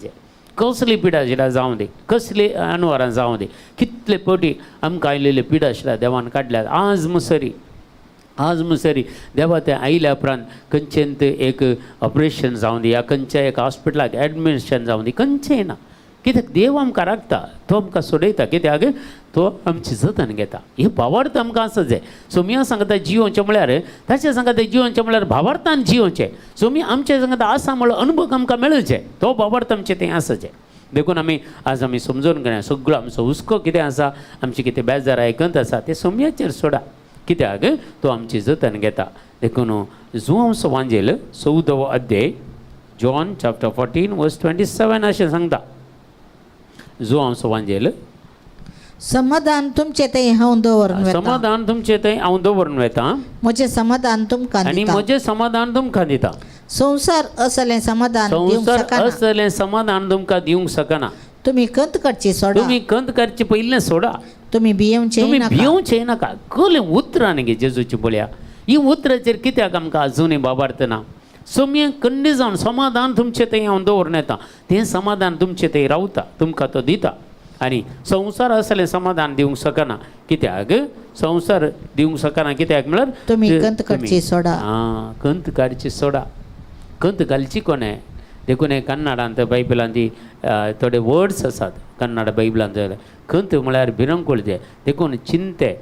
कसली पिडा शिडा जावं दी, कसली अनवरां जावं दी, कितले फावटी आमकां आयलेले पिडा शिडा देवान काडल्यात. आज मुसरी, आज मुसरी देवा तें आयल्या उपरांत खंयचेंत एक ऑपरेशन जावं दी या खंयच्या एक हॉस्पिटलाक एडमिशन जावं दी, खंयचेंय ना. कित्याक देव आमकां राखता, तो आमकां सोडयता. कित्याक तो आमची जतन घेता. हे भावार्थ आमकां आसा जाय. सोमिया सांगता जियोवचें म्हळ्यार ताचें सांगता जियोवचें म्हळ्यार भावार्थान जियोवचें. सोमी आमचें सांगता आसा म्हणलो अनुभव आमकां मेळचें, तो भावार्थ आमचें तें आसा. देखून आमी आज आमी समजून घेया सगळो आमचो हुस्को कितें आसा, आमची कितें बेजार खंत आसा तें सोमयाचेर सोडा. कित्याक तो आमची जतन घेता. देखून जुआंव वांजेल 14वो अध्याय जॉन चॅप्टर 14 वर्स 27 अशें सांगता. जुआंव वांजेल समाधान तुमचे थंय हांव दवरून वता. समाधान तुमचे थंय हांव दवरून वता. म्हजें समाधान तुमकां आनी दिता. म्हजें समाधान तुमकां दिता. संवसार असलें समाधान दिवंक संवसार शकना. असलें समाधान तुमकां दिवंक शकना. तुमी खंत करची सोडा. तुमी खंत करचे पयलें सोडा. तुमी भियेवचें तुमी नाका. भिवचें नाका. कसलें उतरां न्ही जेजूची पळया. ही उतराचेर कित्याक आमकां अजुनूय बाबार्थ ना. सोमये खंडी जावन समाधान तुमचें थंय हांव दवरून येता, तें समाधान तुमचें थंय रावता, तुमकां तो दिता. आनी संवसार असलें समाधान दिवंक शकना. कित्याक संवसार दिवंक शकना? कित्याक म्हळ्यार तुमी खंत काडची सोडा. आं, खंत काडची सोडा. खंत घालची कोणें? देखून हे कन्नडांत बायबलांत ती थोडे वर्ड्स आसात कन्नड बायबलांत. खंत म्हळ्यार भिरंकूळ तें. देखून चिंते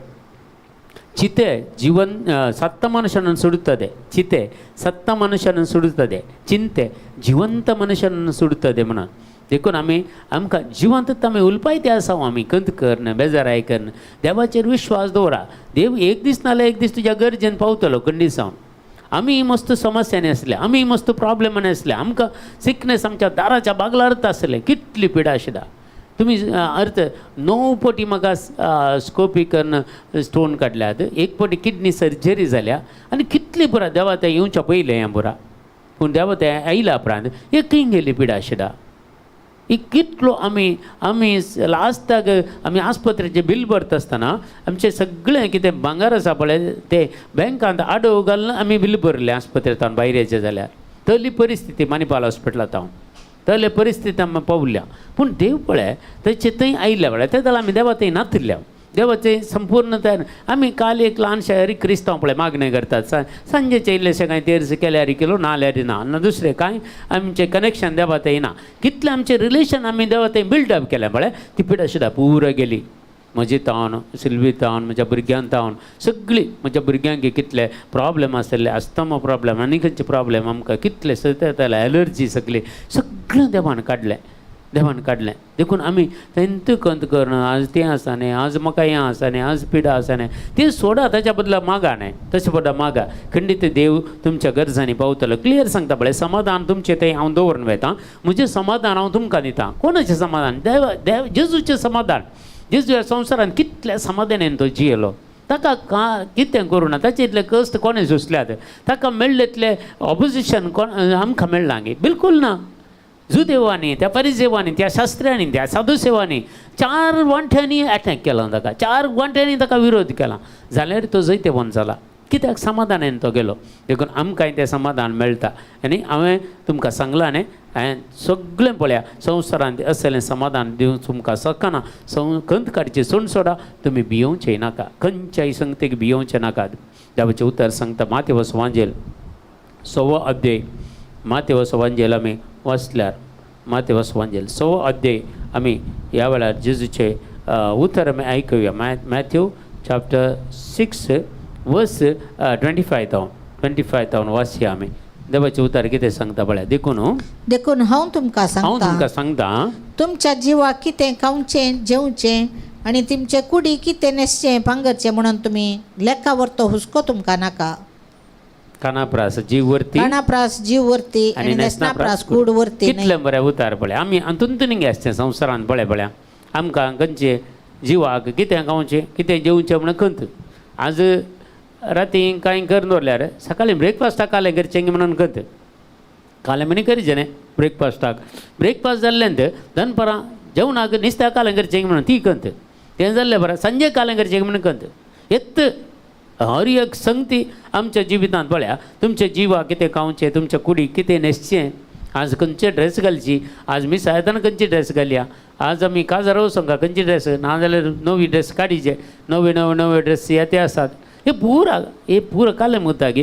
ಚಿತೆ ಜೀವನ್ ಸತ್ತ ಮನುಷ್ಯನನ್ನು ಸುಡುತ್ತದೆ, ಚಿತೆ ಸತ್ತ ಮನುಷ್ಯನನ್ನು ಸುಡುತ್ತದೆ, ಚಿಂತೆ जिवंत मनुष्यान सुडुತ್ತದೆ म्हणून. देखून आमी आमकां जिवंतच आमी उलपायते आसा. आमी खंत करन बेजाराय करन देवाचेर विश्वास दवरा. देव एक दीस नाल्यार एक दीस तुज्या गरजेन पावतलो खंडीत जावन. आमी मस्त समस्यांनी आसले, आमी मस्त प्रॉब्लेमांनी आसले, आमकां सिकनेस आमच्या दाराच्या बागलारच आसलें. कितली पिडा आशिल्ला तुमी अर्थ 9 पटी म्हाका स्कोपी करून स्टोन काडल्यात, एक पटी किडनी सर्जरी जाल्या आनी कितली पुरा देवा तें येवच्या पयलें हें पुरा. पूण देवा तें आयल्या उपरांत एकूय गेली पिडा आशिल्ला. एक कितलो आमी आमी लास्टाक आमी आस्पत्रेचें बील भरता आसतना आमचें सगळें कितें भांगर आसा पळय तें बँकांत आडोव घालून आमी बील भरलें आस्पत्रेंत भायर येयचें जाल्यार. तसली परिस्थिती मणिपाल हॉस्पिटलांत हांव तसले परिस्थिती आमी पावल्या. पूण देव पळय तेचे थंय आयल्या पळय ते जाल्यार आमी देवा थंय नातिल्ल्या देवाचें संपूर्ण तयार. आमी काल एक ल्हानशें हरी क्रिस्तांव पळय मागणें करतात सांजेचें इल्लेशें कांय तेर्स केल्यार केलो नाल्यार ना ना दुसरें कांय आमचें कनेक्शन देवा थंय ना. कितलें आमचें रिलेशन आमी देवा थंय बिल्डअप केलें पळय ती पिडा शिडा पुरो गेली. म्हजी तावन सिल्वी तावन म्हज्या भुरग्यान तावन सगळीं म्हज्या भुरग्यांक कितले प्रॉब्लेम आसले, अस्थमा प्रॉब्लेम आनी खंयचे प्रॉब्लेम आमकां कितले सतत एलर्जी सगळी सगळें देवान काडलें, देवान काडलें. देखून आमी तेंत खंत करून आज तें आसा न्ही, आज म्हाका हें आसा न्ही, आज पिडा आसा न्ही, तें सोडा. ताच्या बदला मागा न्ही, तशें बदला मागा. खंडीत देव तुमच्या गरजांनी पावतलो. क्लियर सांगता पळय समाधान तुमचें तें हांव दवरून वयता, म्हजें समाधान हांव तुमकां दिता. कोणाचें समाधान? देव देव जेजूचें समाधान. जेजू ह्या संवसारान कितल्या समाधानान तो जियेलो. ताका कितें करूं ना, ताचे इतले कश्ट कोणें सोंसल्यात? ताका मेळ्ळें इतलें ऑपोजिशन कोण आमकां मेळ्ळां गे? बिलकूल ना. जुदेवांनी, त्या परिजेवांनी, त्या शास्त्र्यांनी, त्या साधुसेवांनी 4 वांट्यांनी एटॅक केला ताका, 4 वांट्यांनी ताका विरोध केला, जाल्यार तो जैतेवंत जाला. कित्याक समाधानान तो गेलो. देखून आमकांय तें समाधान मेळटा. आनी हांवें तुमकां सांगलां न्ही, हांवें सगळें पळया संवसारांत असलें समाधान दिवंक तुमकां शकना. खंत काडची सोड सोडा, तुमी भियोवचें नाका, खंयच्याय संगतीक भियोवचें नाका. देवाचें उतर सांगता मातेवस वांजेल 6वो अध्याय, मातेवस वांजेल आमी वाचल्यार, मातेवस वांजेल 6वो अध्याय आमी ह्या वेळार जेजूचें उतर आमी आयकुया. मॅथ्यू चॅप्टर 6 वर्स 25 थावन, 25 थावन वाचया आमी. देवाचें उतर कितें सांगता पळया. देखून देखून हांव तुमकां हांव तुमकां सांगता, सांगता, तुमच्या जिवाक कितें खावचें जेवचें आनी तुमचे कुडी कितें न्हेसचें पांगरचें म्हणून तुमी लेखा वरतो हुस्को तुमकां नाका. कानाप्रास जीव वरती काणाप्रास जीव वरती आनी न्हेसणाप्रास कूड वरती न्हय. कितलें बरें उतार पळय. आमी हातूंत आसचें संवसारांत पळय पळया, आमकां खंयचें जिवाक कितें खावचें कितें जेवचें म्हणून खंत. आज राती कांय करून दवरल्यार सकाळीं ब्रेकफास्टाक कालें करचें म्हणून खंत. कालें म्हणी करीचें न्ही ब्रेकफास्टाक. ब्रेकफास्ट जाल्ल्यान दनपरां जेवणाक नुस्त्या कालें करचें म्हणून ती खंत. तें जाल्लें बरें सांजे कालें करचें म्हणून खंत. येत हर एक संगती आमच्या जिवितांत पळया. तुमच्या जिवाक कितें खावचें, तुमच्या कुडीक कितें न्हेसचें, आज खंयचे ड्रेस घालची, आज मिसा येतना खंयची ड्रेस घालया, आज आमी काजार वचोंक खंयची ड्रेस, नाजाल्यार नवी ड्रेस काडीचे, नवे नवे नवे ड्रेस येते आसात. हे पुरा हे पुरा कालें मुद्दा की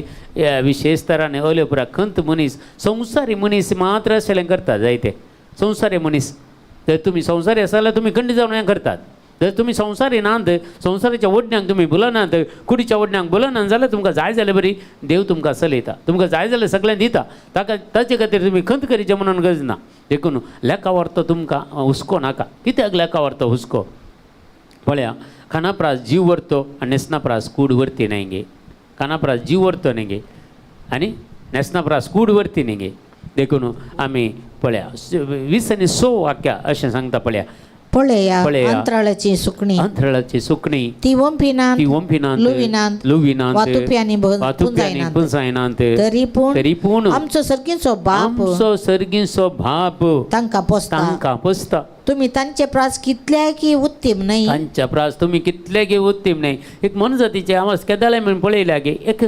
विशेष तराने अल्यो पुरा खंत मनीस संवसारी मनीस मात्र असलें करता जायते संवसारी मनीस. जर तुमी संवसारी आसा जाल्यार तुमी खंडी जावन हें करतात. जर तुमी संवसारी नात, संवसाराच्या ओडण्याक तुमी भुलनात, कुडीच्या ओडण्याक भुलनात जाल्यार तुमकां जाय जाल्यार बरी देव तुमकां चलयता, तुमकां जाय जाल्यार सगळें दिता. ताका ताचे खातीर तुमी खंत करीचें म्हणून गरज ना. देखून लेखा व्हरतो तुमकां हुस्को नाका. कित्याक लेखा व्हरतो हुस्को? पळया, खाणाप्रास जीव व्हरतो आनी न्हेसणाप्रास कूड व्हरती न्हय गे. खाणाप्रास जीव व्हरतो न्हय गे आनी न्हेसणाप्रास कूड व्हरती न्हय गे. देखून आमी पळया 20 आनी 6 वाक्या अशें सांगता पळया. पळया पळया. अंतराळाची सुकणी, अंतराळाची सुकणी, ती वंपिनात, ती वंपिनात, लुविनात, लुविनात, वा तुप्यांनी वा तुप्यांनी पुंजायनात. पुंजायनात, तरी पूण तरी पूण आमचो सर्गीचो बाप आमचो सर्गीचो बाप तांकां पोसता. तांकां पोसता. तुमी तांचे प्रास कितल्याय की उत्तीम न्हय. तांच्या प्रास तुमी कितले गे उत्तीम न्हय. एक मनजातीचे आवाज केदाळे म्हण पळयल्या गे. एक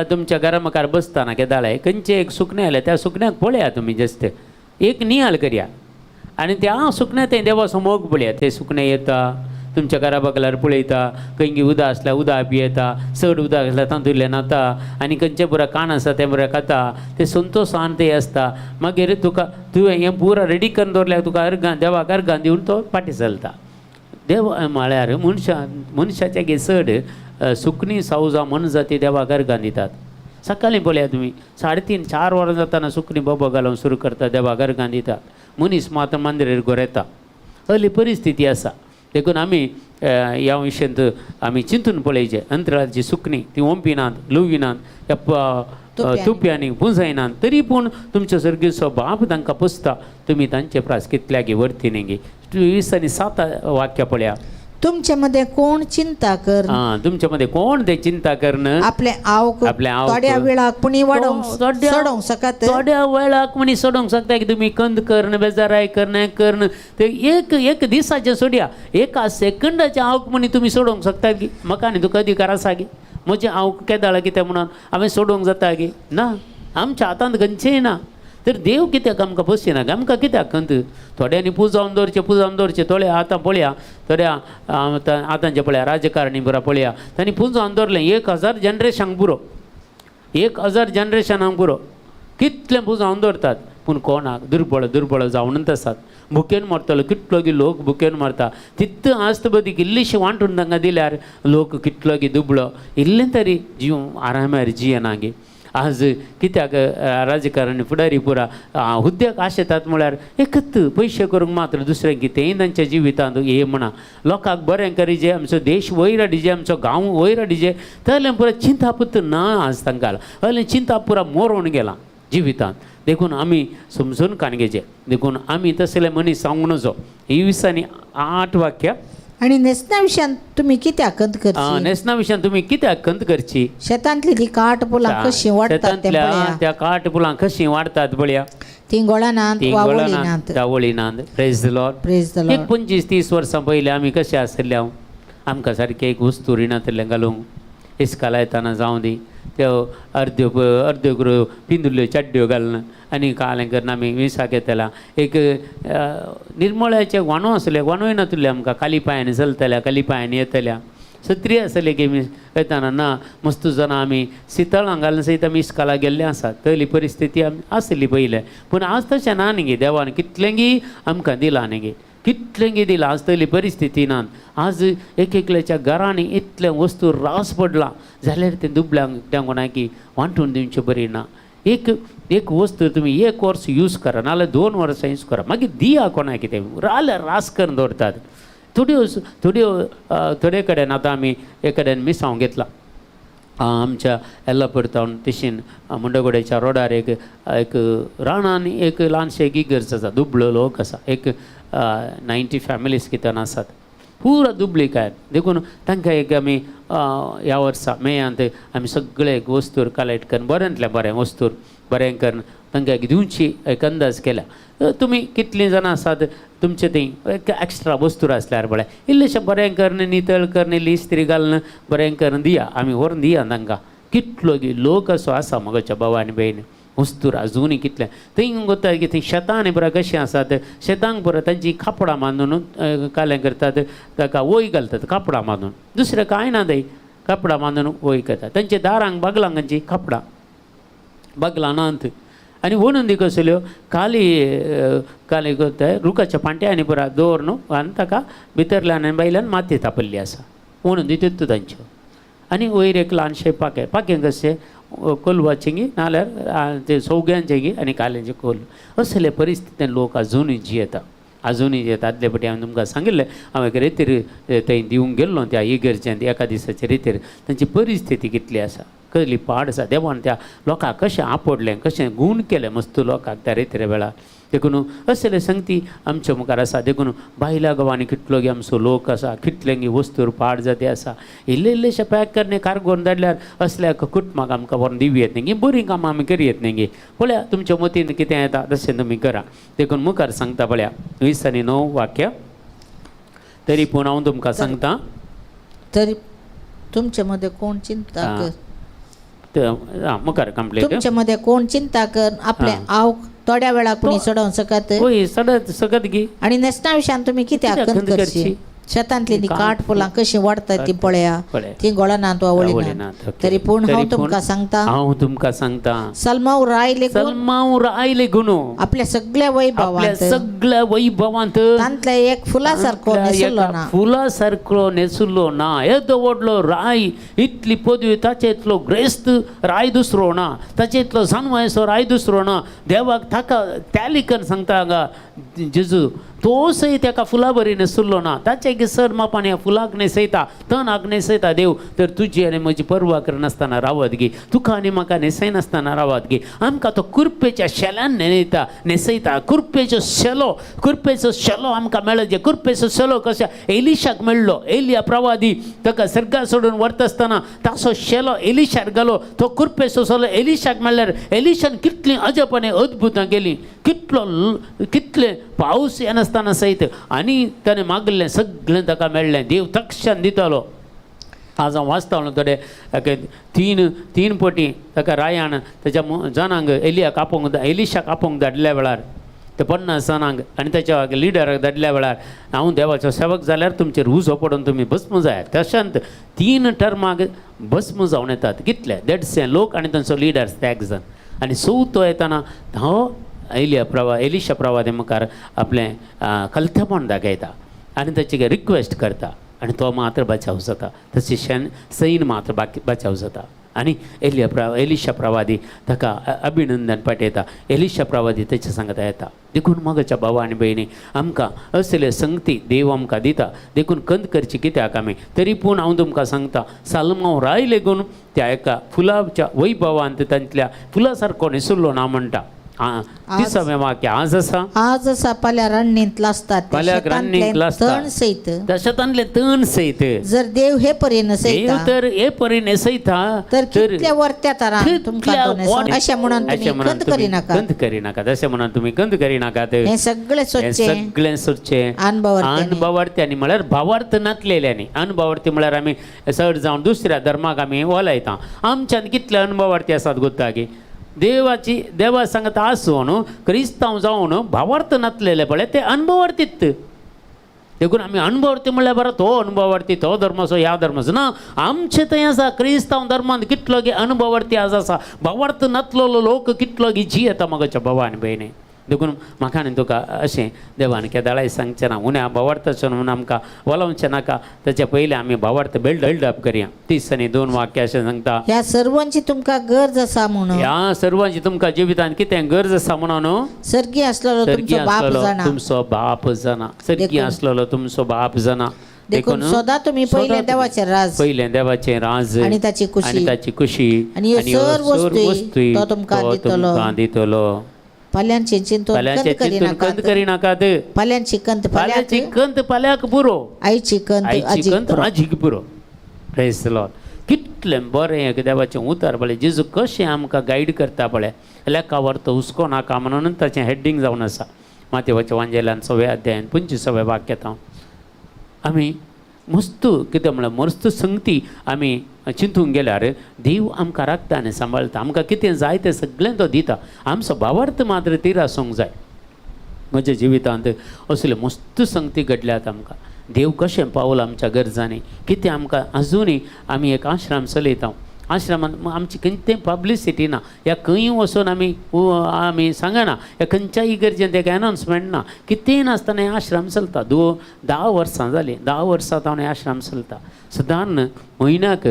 तुमच्या घरा मुखार बसतना केदाळे खंयचें एक सुकणें आयलें, त्या सुकण्याक पळया तुमी जस्ट एक नियाळ करया आनी त्या सुकण्या तें देवाचो मोग पळया. तें सुकणें येता तुमच्या घरा बगलार पळयता, खंय उदक आसल्यार उदक पियेता, चड उदक आसल्यार तातूंतल्यान न्हाता आनी खंयचें पुरा काण आसा तें पुरा खाता. तें संतोशान तें आसता. मागीर तुका तुवें हें पुरा रेडी करून दवरल्यार तुका अर्गां देवाक अर्गां दिवन तो फाटीं चलता. देव म्हळ्यार मनशा मनशाच्या गे चड सुकणीं सावजां मनजाती देवाक अर्गां दितात. सकाळीं पळया तुमी 3:30 4 वरां जातना सुकणीं बोबो घालून सुरू करता, देवाक अर्गां दितात. मनीस मात्र मांद्रेर गोरेता. असली परिस्थिती आसा. देखून आमी ह्या विशयांत आमी चिंतून पळयचें. अंतराळाची सुकणीं ती ओंपिनात, लुविनात, ह्या तुप्यांनी पुंजायनात, तरी पूण तुमच्या सर्गीचो बाप तांकां पोसता. तुमी तांचे प्रास कितल्यागी वरती न्ही. 20 आनी 7 वाक्य पळया. तुमचे मध्ये कोण चिंता कर, तुमच्या मध्ये कोण ते चिंता करण आपले आवक आपले आवक थोड्या वेळाक पुणी वाडोवंक चडोवंक शकत, थोड्या वेळाक म्हणी सोडोवंक शकता की तुमी कंद कर्ण बेजाराय कर्ण कर्ण ते एक एक दिसाचें सोडया, एका सेकंडाचें आवक म्हणी तुमी सोडोवंक शकता की म्हाका आनी तुका अधिकार आसा की म्हजें आवक केदाळा कितें म्हणून हांवें सोडोवंक जाता की ना. आमच्या हातांत खंयचेंय ना. तर देव कित्याक आमकां पोसना, आमकां कित्याक खंत? थोड्यांनी पुजावन दवरचें, पुजावन दवरचें. थोडे आतां पळया, थोड्या आतांचे पळया राजकारणी पुरा पळया, तांणी पुजावन दवरलें 1000 जनरेशनाक पुरो, 1000 जनरेशनाक पुरो कितलें पुजावन दवरतात. पूण कोणाक दुर्बळ दुर्बळ जावनच आसात. भुकेन मरतलो कितलो गी लोक भुकेन मरता. तितू आस्त बदीक इल्लीशी वांटून तांकां दिल्यार लोक कितलो गी दुबळो इल्लें तरी जीव आरामार जियेना गे. आज कित्याक राजकारणी फुडारी पुरा हुद्द्याक आशेतात म्हळ्यार एकच पयशे करूंक मात्र, दुसरें कितेंय तांच्या जिवितांत हे म्हणा. लोकांक बरें करीजे, आमचो देश वयर हाडीजे, आमचो गांव वयर हाडीजे, तसलें पुरा चिंतापूत ना आज तांकां. असलें चिंताप पुरा मोरोन गेलां जिवितांत. देखून आमी समजून कान घेवचें. देखून आमी तसले मनीस सांगूं नजो. ही 20 आनी 8 वाक्या. आनी न्हेसणा विशयान तुमी कित्याक खंत करची? न्हेसणा विशयान तुमी कित्याक खंत करची? शेतांतली ती काट फुलां कशीं वाडटात तें पळया. त्या काट फुलां कशीं वाडटात पळया. ती गोळानात वा वळिनात. वळिनात. Praise the Lord. Praise the Lord. एक 25-30 वर्सां पयलीं आमी कशें आशिल्ले, हांव आमकां सारकें एक वस्तू रिणांतलें घालूंक, इस्काला येताना जावं दी त्यो अर्द्यो अर्द्यो करून पिंदुल्ल्यो चड्ड्यो घालून आनी कालें करून आमी मिसाक येतल्या. एक निर्मळ्याचे व्हाणो आसले, व्हाणोय नातुल्ले आमकां, खाली पांयांनी चलतल्या, खाली पांयांनी येतल्या. सत्री आसले की मी येताना ना मस्त जाणां आमी सितळां घालून सयत आमी इस्काला गेल्ले आसा. तसली परिस्थिती आमी आसली पयलें, पूण आज तशें ना न्ही गे. देवान कितलेंगी आमकां दिलां न्ही गे, कितलेंगी दिलां. आज तसली परिस्थिती ना. आज एक एकल्याच्या घरांनी इतलें वस्तू रास पडला जाल्यार तें दुबल्यांक त्या कोणाकी वांटून दिवचें बरी ना. एक एक वस्तू तुमी एक वर्स यूज करा, नाजाल्यार 2 वर्सां यूज करा, मागीर दिया कोणाक तें राल्यार रास करून दवरतात. थोड्यो थोड्यो थोडे कडेन आतां आमी एक कडेन मिसांव घेतला आमच्या येल्लापूर तावन तशीन मुंडगोडेच्या रोडार एक एक रानान एक ल्हानशें इगर्ज आसा, दुबळो लोक आसा, एक 90 फॅमिलीज कितें आसात, पुरा दुबळी काय. देखून तांकां एक आमी ह्या वर्सा मेयांत आमी सगळे एक वस्तूर कलेक्ट करून बऱ्यांतलें बरें वस्तूर बरें करून तांकां एक दिवची एक अंदाज केल्या. तुमी कितलीं जाणां आसात तुमचे थंय एक एक्स्ट्रा वस्तूर आसल्यार पळय इल्लेशें बरें करून नितळ करून इल्ली इस्त्री घालून बरें करून दिया, आमी व्हरून दिया तांकां. कितलो लोक असो आसा म्हज्या भाव आनी भयण, वस्तूर अजुनूय कितलें थंय वता की थंय शेतां आनी पुरा कशीं आसात, शेतांक पुरा तांची कापडां बांदून कालें करतात, ताका वय घालतात कापडां बांदून, दुसरें कांय ना थंय कापडां बांदून वय करतात. तांच्या दारांक बागलांक तांची कापडां बागलां नात आनी वणून ती कसल्यो काली काली करता रुखाच्या पांट्यांनी पुरा दवर न्हू आनी ताका भितरल्यान आनी भायल्यान माती तापल्ली आसा वणून ती तितू तांच्यो. आनी वयर एक ल्हानशें पाखें, पाखें कशें कोलवाचें गी नाल्यार ते सौग्यांचें गी आनी काल्यांचें कोल. असले परिस्थितीन लोक अजुनूय जियेता, अजुनूय जियेता. आदले फावटी हांवें तुमकां सांगिल्लें, हांव एक रेतीर थंय दिवंक गेल्लो त्या इगर्जेंत एका दिसाचे रेतीर, तांची परिस्थिती कितली आसा, कसली पाड आसा. देवान त्या लोकांक कशें आपडलें, कशें गूण केलें मस्त लोकांक त्या रेतीरे वेळार. देखून असले संगती आमच्या मुखार आसा. देखून बायल्या गांवांनी कितलो गे आमचो लोक आसा, कितलेंगी वस्तूर पाड जाती आसा, इल्ले इल्लेशे पॅक करणे कार्गोन धाडल्यार असल्या कुटुंबाक आमकां व्हरून दिवं येत न्ही, बरीं कामां आमी करी येत न्ही. पळया तुमच्या मतीन कितें येता तशें तुमी करा. देखून मुखार सांगता पळया 20 आनी 9 वाक्य, तरी पूण हांव तुमकां सांगता तरी तुमचे मध्ये कोण चिंता मुखार कंप्लीट. तुमचे मध्ये कोण चिंता कर आपले आवक थोड्या वेळा कोणी चडोवंक शकत होय सगळ्यात सगळ्यात गी आणि न्हेसणा विशयान तुमी कित्याक खंत करची? शेतांतली ती काठ फुलां कशी वाडतात ती पळया, ती गोळनात वा वळिनात. तरी पूण हांव तुमकां सांगता, हांव तुमकां सांगता, सलमाव राय लेगून, सलमाव राय लेगून आपल्या सगळ्या वैभवांत, सगळ्या वैभवांत तांतल्या एक फुला सारको न्हेसुल्लो ना, फुला सारको न्हेसुल्लो ना. येदो व्हडलो राय, इतली पदवी, ताचे इतलो ग्रेस्त राय दुसरो ना, ताचे इतलो जानवायसो राय दुसरो ना. देवाक ताका त्यालिकन सांगता हांगा जेजू, तो सयत एका फुला बरी न्हेसुल्लो ना, ताचे सर मापान ह्या फुलाक न्हेसयता, तणाक न्हेसयता देव, तर तुजी आनी म्हजी पर्वा करनासतना रावत गी, तुका आनी म्हाका न्हेसयनासतना रावत गी. आमकां तो कुर्पेच्या शेल्यान न्हेयता न्हेसयता. कुर्पेचो शेलो, कुर्पेचो शेलो आमकां मेळत जे. कुर्पेचो शेलो कशें एलिशाक मेळ्ळो, एलिया प्रवादी ताका सर्गा सोडून व्हरता आसतना ताचो शेलो एलिशार घालो, तो कुर्पेचो शेलो एलिशाक मेळ्ळ्यार एलिशान कितलीं अजप आनी अद्भुतां केलीं, कितलो कितले पावस येनासतना सयत आनी ताणें मागलें सगळें ताका मेळ्ळें. देव तक्षण दितालो. आज हांव वाचतालो थोडे तीन पटी ताका रायान ताच्या जाणांक एलियाक आपोवंक, एलिशाक आपोवंक धाडल्या वेळार ते 50 जाणांक आनी ताच्या लिडराक धाडल्या वेळार, हांव देवाचो सेवक जाल्यार तुमचेर उजो पडून तुमी भस्म जायात. तशेंच 3 टर्माक भस्म जावन येतात कितले 150 लोक आनी तांचो लिडर 1 जाण. आनी चवथो येताना हो एलिया प्रवा एलिशा प्रवादी मुखार आपलें कलथेपण दाखयता आनी ताची रिक्वेस्ट करता आनी तो मात्र बचाव जाता, तशी शेन सैन मात्र बाकी बचाव जाता. आनी एलिया प्र एलिशा प्रवादी ताका अभिनंदन पाठयता, एलिशा प्रवादी ताच्या सांगता येता. देखून म्हज्या भावा आनी भयणी, आमकां असले संगती देव आमकां दिता. देखून खंत करची कित्याक आमी? तरी पूण हांव तुमकां सांगता, सालमांव राय लेगून त्या एका फुलाच्या वैभवांत तांतल्या फुला सारको न्हेसुल्लो ना म्हणटा. तिसावें वाक्य आज आसा आज आसा पाल्या रान्नींत लासतात त्या पाल्याक रान्नीक शेतांतलें लासता. तण सयत त्या शेतांतलें तण सयत जर देव हे परीन देव सयता तर हे परीन न्हेसयता तर कितल्या वरत्या तरान तुमकां तो न्हेसों. अशें म्हणून अशें तुमी म्हणून खंत तुमी करिनाकात. खंत करिनाकात अशें म्हणून तुमी खंत करिनाकात. हें सगळें हें सोदचें सगळें सोदचें अनभावार्थ्यांनी. अनभावार्थ्यांनी म्हळ्यार भावार्थ नासलेल्यांनी. अनभावार्थी म्हळ्यार आमी चड जावन दुसऱ्या धर्माक आमी वलायता. आमच्यान कितले अनभावार्थी आसात गोत्ता की देवाची देवा सांगता आसून क्रिस्तांव जावन भावार्थ नासलेले पळय ते अनभावार्थीत. देखून आमी अणभवार्थी म्हणल्यार बरो तो अणभवार्थी तो धर्माचो ह्या धर्माचो ना. आमचे थंय आसा क्रिस्तांव धर्मांत कितलो गे अणभवार्थी आज आसा. भावार्थ नातलेलो लोक कितलो गे जियेता म्हज्या भावा आनी भयणी. देखून म्हाका आनी तुका अशें देवान केदाळाय सांगचें ना उण्या भावार्थाचें म्हणून आमकां वलोवचें नाका. ताच्या पयलीं आमी भावार्थ बिल्ड अप करया. 30 आनी 2 वाक्य अशें सांगता, ह्या सर्वांची तुमकां गरज आसा म्हणून ह्या सर्वांची तुमकां जिवितांत कितें गरज आसा म्हणून सर्गी आसलेलो सर्गी तुमचो बाप आसलेलो जाणा. तुमचो बाप जाणा. सर्गी आसलेलो तुमचो बाप जाणा. देखून सदां तुमी सदां पयलें तुमी देवाचें राज पयलें देवाचें राज आनी ताची कुशी आनी ताची कुशी आनी ह्यो सर्व वस्तूय तो तुमकां दितलो. तुमकां दितलो. पाल्यांचें चिंतून पाल्यांचें खंत चिंतून खंत करिनाकात. करिनाकात. पाल्यांची खंत पाल्याक, पाल्याची खंत पाल्याक पुरो, आईची खंत आईची आजीक खंत पुरो. आजीक पुरो. प्रेज the Lord. कितलें बरें एक देवाचें उतर पळय. जेजू कशें आमकां गायड करता पळय. लेखावर तो हुस्को नाका म्हणून ताचें हेडींग जावन आसा. मातेवाच्या वांजेल्यान 6व्या अध्यायान 25व्या वाक्यांत आमी मस्त कितें म्हळ्यार मस्त संगती आमी चिंतूंक गेल्यार देव आमकां राखता आनी सांबाळटा. आमकां कितें जाय तें सगळें तो दिता. आमचो भावार्थ मात्र तीर आसूंक जाय. म्हज्या जिवितांत असले मस्त संगती घडल्यात आमकां. देव कशें पावला आमच्या गरजांनी कितें आमकां आजुनूय आमी एक आश्रम चलयता. आश्रमांत आमची खंयचें पब्लिसिटी ना. ह्या खंय वचून आमी आमी सांगना ह्या खंयच्याय इगर्जेंत एक अनाउन्समेंट ना. कितेंय नासतना हें आश्रम चलता. 10 वर्सां जालीं. 10 वर्सां जावन हें आश्रम चलता. सदान म्हयन्याक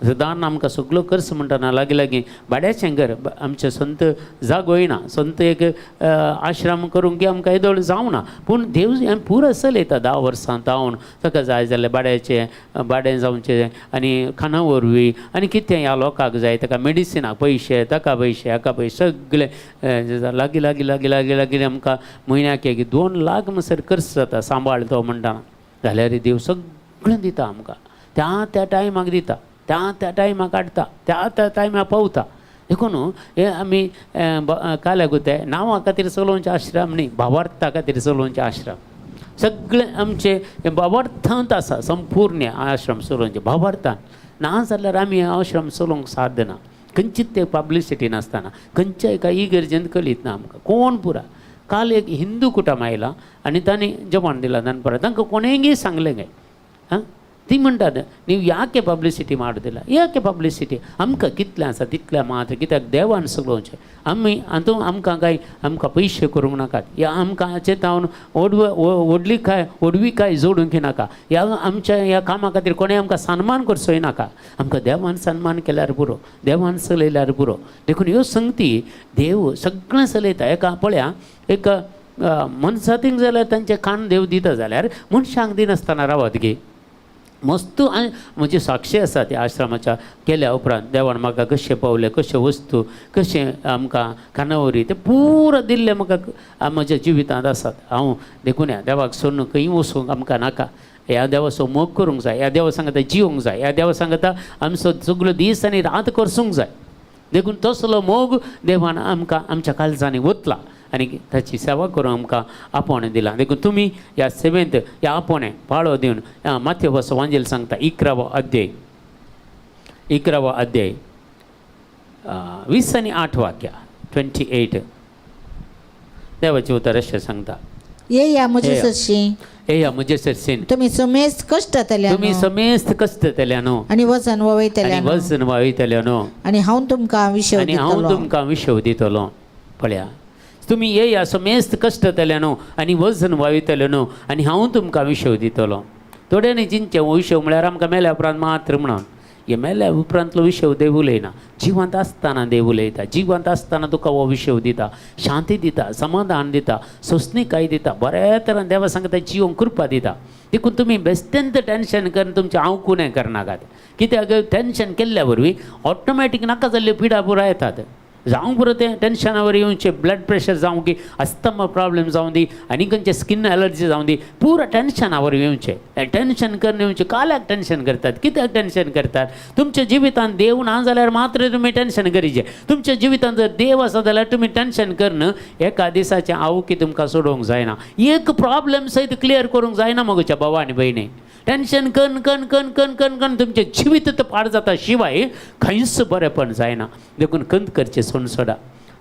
सदान आमकां सगलो खर्च म्हणटना लागीं लागीं भाड्याचें घर आमचें संत जागोय ना. संत एक आश्रम करूंक आमकां येदोळ जावना. पूण देव हें पुरो चलयता 10 वर्सां जावन. ताका जाय जाल्यार भाड्याचें भाडें जावचें आनी खाणा वरवीं आनी कितें ह्या लोकांक जाय ताका मेडिसिनाक पयशे ताका पयशे हाका पयशे सगळे लागीं लागीं लागीं लागीं लागीं आमकां म्हयन्याक एक 2 लाख म्हणसर खर्च जाता सांबाळ तो म्हणटना. जाल्यार देव सगळें दिता आमकां. त्या त्या टायमाक दिता, त्या त्या टायमाक हाडटा, त्या त्या टायमाक पावता. देखून हे आमी काल्याक उरता नांवा खातीर चलोवचें आश्रम न्ही, भावार्था खातीर चलोवचें आश्रम. सगळें आमचें भावार्थांत आसा. संपूर्ण आश्रम चलोवचें भावार्थान. ना जाल्यार आमी आश्रम चलोवंक साध्य ना. खंयचीच ते पब्लिसिटी नासतना खंयच्या एका इगर्जेंत कळीत ना आमकां कोण पुरा. काल एक हिंदू कुटुंब आयलां आनी तांणी जेवण दिलां दनपारां. तांकां कोणेंगी सांगलें काय आं ती म्हणटात न्ही याके पब्लिसिटी मारुदिला याके पब्लिसिटी आमकां कितलें आसा तितलें मात्र. कित्याक देवान चलोवचें आमी हातूंत आमकां कांय आमकां पयशे करूंक नाकात ह्या आमकां हाचें जावन व्हडली काय व्हडवी काय जोडूंक नाका. ह्या आमच्या ह्या कामा खातीर कोणें आमकां सन्मान करचोय नाका. आमकां देवान सन्मान केल्यार पुरो, देवान चलयल्यार पुरो. देखून ह्यो संगती देव सगळें चलयता. एका पळया एक मनशातींक जाल्यार तांचें कान देव दिता जाल्यार मनशांक दिनासतना रावत गे. मस्त म्हजी साक्षी आसा त्या आश्रमाच्या केल्या उपरांत देवान म्हाका कशें पावलें कशें वस्तू कशें आमकां खानावरी तें पुरो दिल्लें म्हाका म्हज्या जिवितांत आसात. हांव देखून ह्या देवाक सोडून खंय वचूंक आमकां नाका. ह्या देवाचो मोग करूंक जाय, ह्या देवा सांगता जिवंक जाय, ह्या देवा सांगता आमचो सगलो दीस आनी रात करसूंक जाय. देखून तसलो मोग देवान आमकां आमच्या काळजांनी ओतला आनी ताची सेवा करूंक आमकां आपोवणें दिलां. देखून तुमी ह्या सेवेंत ह्या आपोवणें पाळो दिवन माथ्यो वांजेल सांगता 11वो अध्याय 11वो अध्याय 20 आनी 8 वाक्या 28 देवाचें उतर अशें सांगता, येया म्हजे सरशी, येया म्हजे सरशीन, तुमी समेस्त कश्ट जातले, तुमी समेस्त कश्ट जातले न्हू, आनी वजन वळयतले, आनी वजन वळयतले न्हू, आनी हांव तुमकां विशव आनी हांव तुमकां विशव दितलो. पळया, तुमी येया समेस्त कश्ट जातले न्हू आनी वजन वळयतले न्हू आनी हांव तुमकां विशव दितलो. थोड्यांनी चिंतचें विशव म्हळ्यार आमकां मेल्या उपरांत मात्र म्हणून. हे मेल्या उपरांतलो विशव देव उलयना, जिवंत आसतना देव उलयता. जिवंत आसतना तुका हो विशव दिता, शांती दिता, समाधान दिता, सोंसणीकाय दिता, बऱ्या तरान देवा सांगता जिवंक कृपा दिता. देखून तुमी बेस्टेंत टेंशन करून तुमचें हांव कुणें करनाकात, कित्याक टेंशन केल्ल्या वरवीं ऑटोमॅटीक नाका जाल्ल्यो पिडा पुरा येतात. जावंक पुरो तें टेन्शनावर येवचें, ब्लड प्रेशर जावं की अस्थमा प्रॉब्लेम जावं दी आनी खंयचे स्किन एलर्जी जावं दी, पुरो टेन्शनावर येवचें. टेन्शन करून येवचें. काल्याक टेन्शन करतात, कित्याक टेन्शन करतात? तुमच्या जिवितांत देव ना जाल्यार मात्र तुमी टेन्शन करीचे. तुमच्या जिवितांत जर देव आसा जाल्यार तुमी टेन्शन करन एका दिसाचें आवकी तुमकां सोडोवंक जायना, एक प्रॉब्लेम सयत क्लियर करूंक जायना. मगोच्या भावा आनी भयणी, टेन्शन कन कन कन कन कन कन तुमचें जिवीत तर पाड जाता, शिवाय खंयच बरेंपण जायना. देखून खंत करचें सोडून सोडा,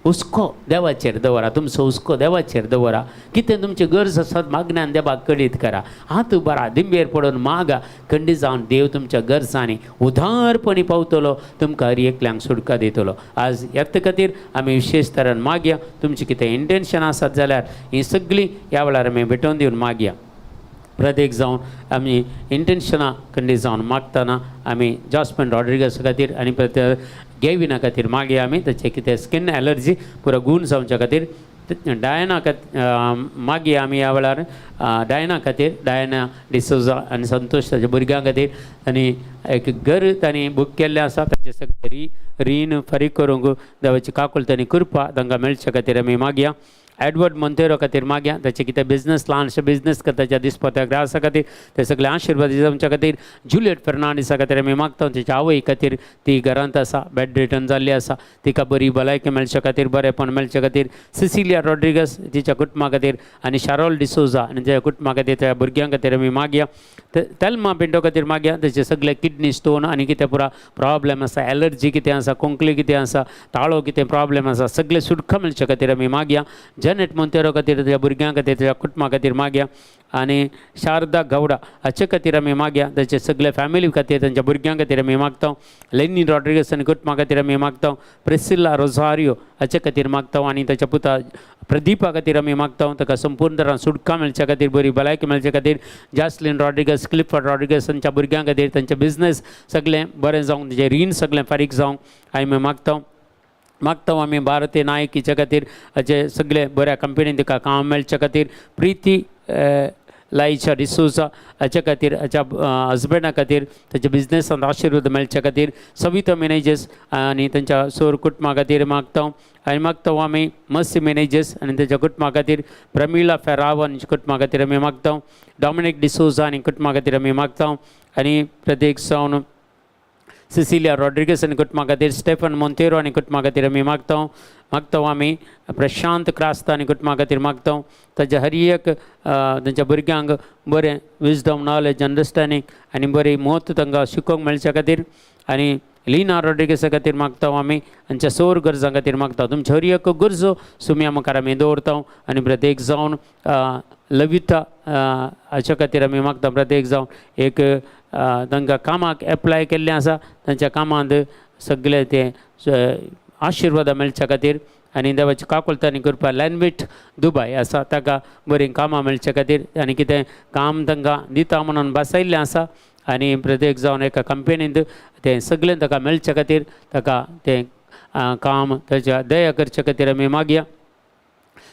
हुस्को देवाचेर दवरा, तुमचो हुस्को देवाचेर दवरा. कितें तुमची गरज आसात मागण्यान देवाक कळीत करा, हात उबारा, दिंबेर पडून मागा, खंडीत जावन देव तुमच्या गरजांनी उदारपणी पावतलो, तुमकां हर एकल्यांक सुटका दितलो. आज ह्याच खातीर आमी विशेश तरान मागया. तुमचें कितें इंटेन्शन आसात जाल्यार हीं सगळीं ह्या वेळार आमी भेटोवन दिवन मागया. प्रत्येक जावन आमी इंटेन्शनां खंडीत जावन मागतना आमी जॉस्मन रॉड्रिगस खातीर आनी प्रत्येक गेविना खातीर मागया आमी. ताचें कितें स्किन एलर्जी पुरो गूण जावच्या खातीर डायना मागया आमी ह्या वेळार. डायना खातीर, डायना डिसोजा आनी संतोश ताच्या भुरग्यां खातीर आनी एक घर तांणी बूक केल्लें आसा, ताचें सगळें रीण फारीक करूंक देवाची काकुळट आनी कृपा तांकां मेळच्या खातीर आमी मागया. एडवर्ड मोंतेरो खातीर मागया, ताचें कितें बिजनस ल्हानशें बिजनस करता त्या दिसपत्या ग्रासा खातीर ते सगळे आशिर्वाद आमच्या खातीर. जुलियट फेर्नांडीसा खातीर आमी मागता, ताच्या आवय खातीर, ती घरांत आसा, बेड रिटर्न जाल्ली आसा, तिका बरी भलायकी मेळच्या खातीर, बरेंपण मेळच्या खातीर. सिसिलिया रॉड्रिगस तिच्या कुटुंबा खातीर आनी शारोल डिसोजा आनी त्या कुटुंबा खातीर, त्या भुरग्यां खातीर आमी मागया. तेल्मा पिंटो खातीर मागया, ताचे सगळे किडनी स्टोन आनी कितें पुरा प्रॉब्लेम आसा, एलर्जी कितें आसा, खोंकली कितें आसा, ताळो कितें प्रॉब्लेम आसा, सगळे सुटका मेळच्या खातीर आमी मागया. जॅनेट मोंतेरो खातीर, त्या भुरग्यां खातीर, त्या कुटुंबा खातीर मागया. आनी शारदा गौडा हाचे खातीर आमी मागया, ताचे सगळे फॅमिली खातीर, तांच्या भुरग्यां खातीर आमी मागता. लेनी रॉड्रिगस आनी कुटुंबा खातीर आमी मागता. प्रेसिल्ला रोजारियो हाचे खातीर मागता आनी ताच्या पुता प्रदीपा खातीर आमी मागता, ताका संपूर्ण तरान सुटका मेळच्या खातीर, बरी भलायकी मेळच्या खातीर. जास्लीन रॉड्रिगस, क्लिफर्ड रॉड्रिगस तांच्या भुरग्यां खातीर, तांचे बिजनस सगळें बरें जावंक, तांचें रीण सगळें फारीक जावंक आमी मागता. मागता आमी भारतीय नायक हिच्या खातीर, हाचे सगळे बऱ्या कंपनीन तिका काम मेळच्या खातीर. प्रिती लायच्या डिसोजा हाच्या खातीर, हाच्या हजबंडा खातीर, ताच्या बिजनसांत आशिर्वाद मेळच्या खातीर. सविता मेनेजस आनी तांच्या सोर कुटुंबा खातीर मागता. आनी मागता आमी मसी मेनेजस आनी ताच्या कुटुंबा खातीर. प्रमिला फेराव आनी कुटुंबा खातीर आमी मागता. डॉमिनीक डिसोजा आनी कुटुंबा खातीर आमी मागता. आनी प्रत्येक जावन सिसिलिया रॉड्रिगस आनी कुटुंबा खातीर, स्टेफन मोंतेरो आनी कुटुंबा खातीर आमी मागता. मागता आमी प्रशांत क्रास्ता आनी कुटुंबा खातीर मागता, ताच्या हर एक तांच्या भुरग्यांक बरें विजडम, नॉलेज, अंडरस्टँडींग आनी बरी म्हत्व तांकां शिकोवंक मेळच्या खातीर. आनी लिना रॉड्रिगसा खातीर मागता आमी, आमच्या सोर गरजां खातीर मागता. तुमच्या हर एक गरजो सुम्या मुखार आमी दवरता. आनी प्रत्येक जावन लविता हाच्या खातीर आमी मागता. प्रत्येक जावन एक तांकां कामाक एप्लाय केल्लें आसा, तांच्या कामांत सगळे ते आशिर्वादां मेळच्या खातीर आनी देवाची काकुळट आनी कृपा. लॅनवीट दुबाय आसा, ताका बरीं कामां मेळच्या खातीर आनी कितें काम तांकां दिता म्हणून बसयल्लें आसा आनी प्रत्येक जावन एका कंपनींत तें सगळें ताका मेळच्या खातीर, ताका तें काम ताच्या दया करच्या खातीर आमी मागया.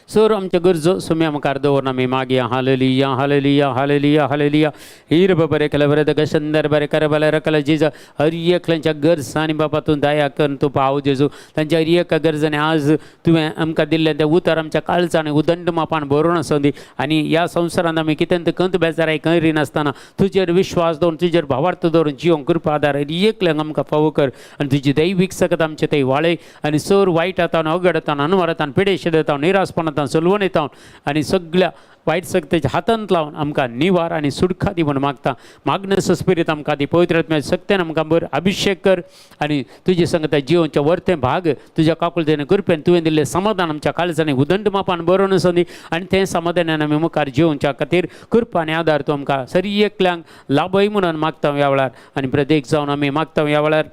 सर आमच्या गरजो सुम्या मुखार दवरून आमी मागया. Hallelujah, hallelujah, hallelujah, hallelujah. हिर बरे केले बरे दग शंदर बरे कर बले रकल जिज. हर एकल्यांच्या गरजांनी बाबा तूं दया कर, तूं पाव जेजू. तांच्या हर एका गरजांनी आज तुवें आमकां दिल्लें तें उतर आमच्या काळजान उदंड मापान भरून आसूं दी. आनी ह्या संवसारांत आमी कितें खंत बेजाराय करिनासतना तुजेर विश्वास दवरून, तुजेर भावार्थ दवरून जिवंक कृपा आदार हर एकल्यांक आमकां फावो कर आनी तुजी दैवीक सकत आमचे थंय वाळय. आनी सर वायट आतां, अवघडतान, अनवरतान, पिडेश देता, निराशपणांत सलवण येता आनी सगळ्या वायट शक्तीच्या हातांत लावन आमकां निवार आनी सुटका दी म्हूण मागता. मागणेचो स्पिरीत आमकां दी, पवित्र आत्म्याच्या शक्तीन आमकां बरें अभिशेक कर आनी तुजे संगता जिवनचे वर्तें भाग तुज्या काकुळतेन कृपेन तुवें दिल्लें समाधान आमच्या काळजांनी उदंड मापान बरोवन आसूं दी. आनी तें समाधानान आमी मुखार जिवनच्या खातीर कृपा आनी आदार तूं आमकां सरी एकल्यांक लाभय म्हणून मागता ह्या वेळार. आनी प्रत्येक जावन आमी मागता ह्या वेळार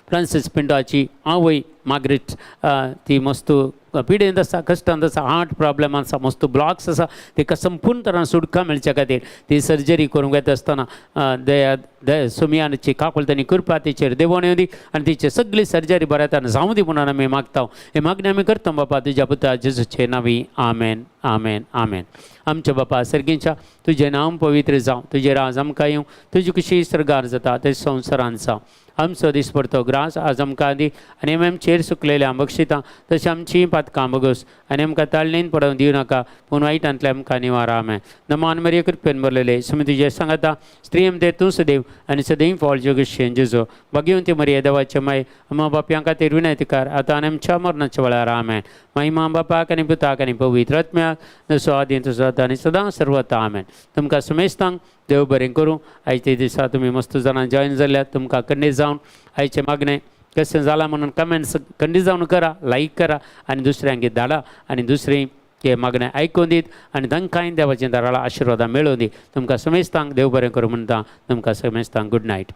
फ्रांसीस पिंटोची आवय मागरीट, ती मस्त पिडेंत आसा, कश्टांत आसा, हार्ट प्रॉब्लेम आसा, मस्त ब्लॉक्स आसा, तिका संपूर्ण तरान सुटका मेळच्या खातीर ती सर्जरी करूंक येता आसतना दया दया सुमयाची काकुळट आनी कृपा तिचेर देवोन येवं दी आनी तिची सगळी सर्जरी बऱ्या तरान जावं दी म्हणून आमी मागता. हे मागणी आमी करता बापा तुज्या पुता जेजूचे नांवी, आमेन, आमेन, आमेन. आमच्या बापा सर्गींच्या, तुजें नांव पवित्र जावं, तुजें राज आमकां येवं, तुजी खुशी सर्गार जाता ते संवसारान जावं. आमचो दिसपडतो ग्रास आज आमकां दी आनी आमी आमचेर सुकलेल्या बक्षितां तशें आमचीं पातकां बगस आनी आमकां ताळणेन पडोवंक दिवं नाका पूण वायटांतले आमकां निवार. आमेन. नमान मरिये, कृपेन भरलेले, सुमी तुजे सांगाता, स्त्री ते तूं सदैव आनी सदैव फॉल जोगशेन जेजो. भाग्यवंती मरिये, देवाचे माय, आम्हा बापयां खातीर विनंती कर, आतां आनी आमच्या मरणाच्या वेळार. आमेन. महिमा बापाक आनी पुताक आनी पवित्र आत्म्याक, जसो आदी तसो आतां आनी सदां सर्वता. आमेन. तुमकां समेस्तांक देव बरें करूं. आयच्या दिसा तुमी मस्त जाणां जॉयन जाल्यात. तुमकां खंडीत जावन आयचें मागणें कशें जालां म्हणून कमेंट्स खंडीत जावन करा, लायक करा आनी दुसऱ्यांक धाडा आनी दुसरी हे मागणें आयकून दीत आनी तांकांय देवाचें दाराळा आशिर्वादां मेळोवन दी. तुमकां समेस्तांक देव बरें करूं म्हणटा. तुमकां समेस्तांक गूड नायट.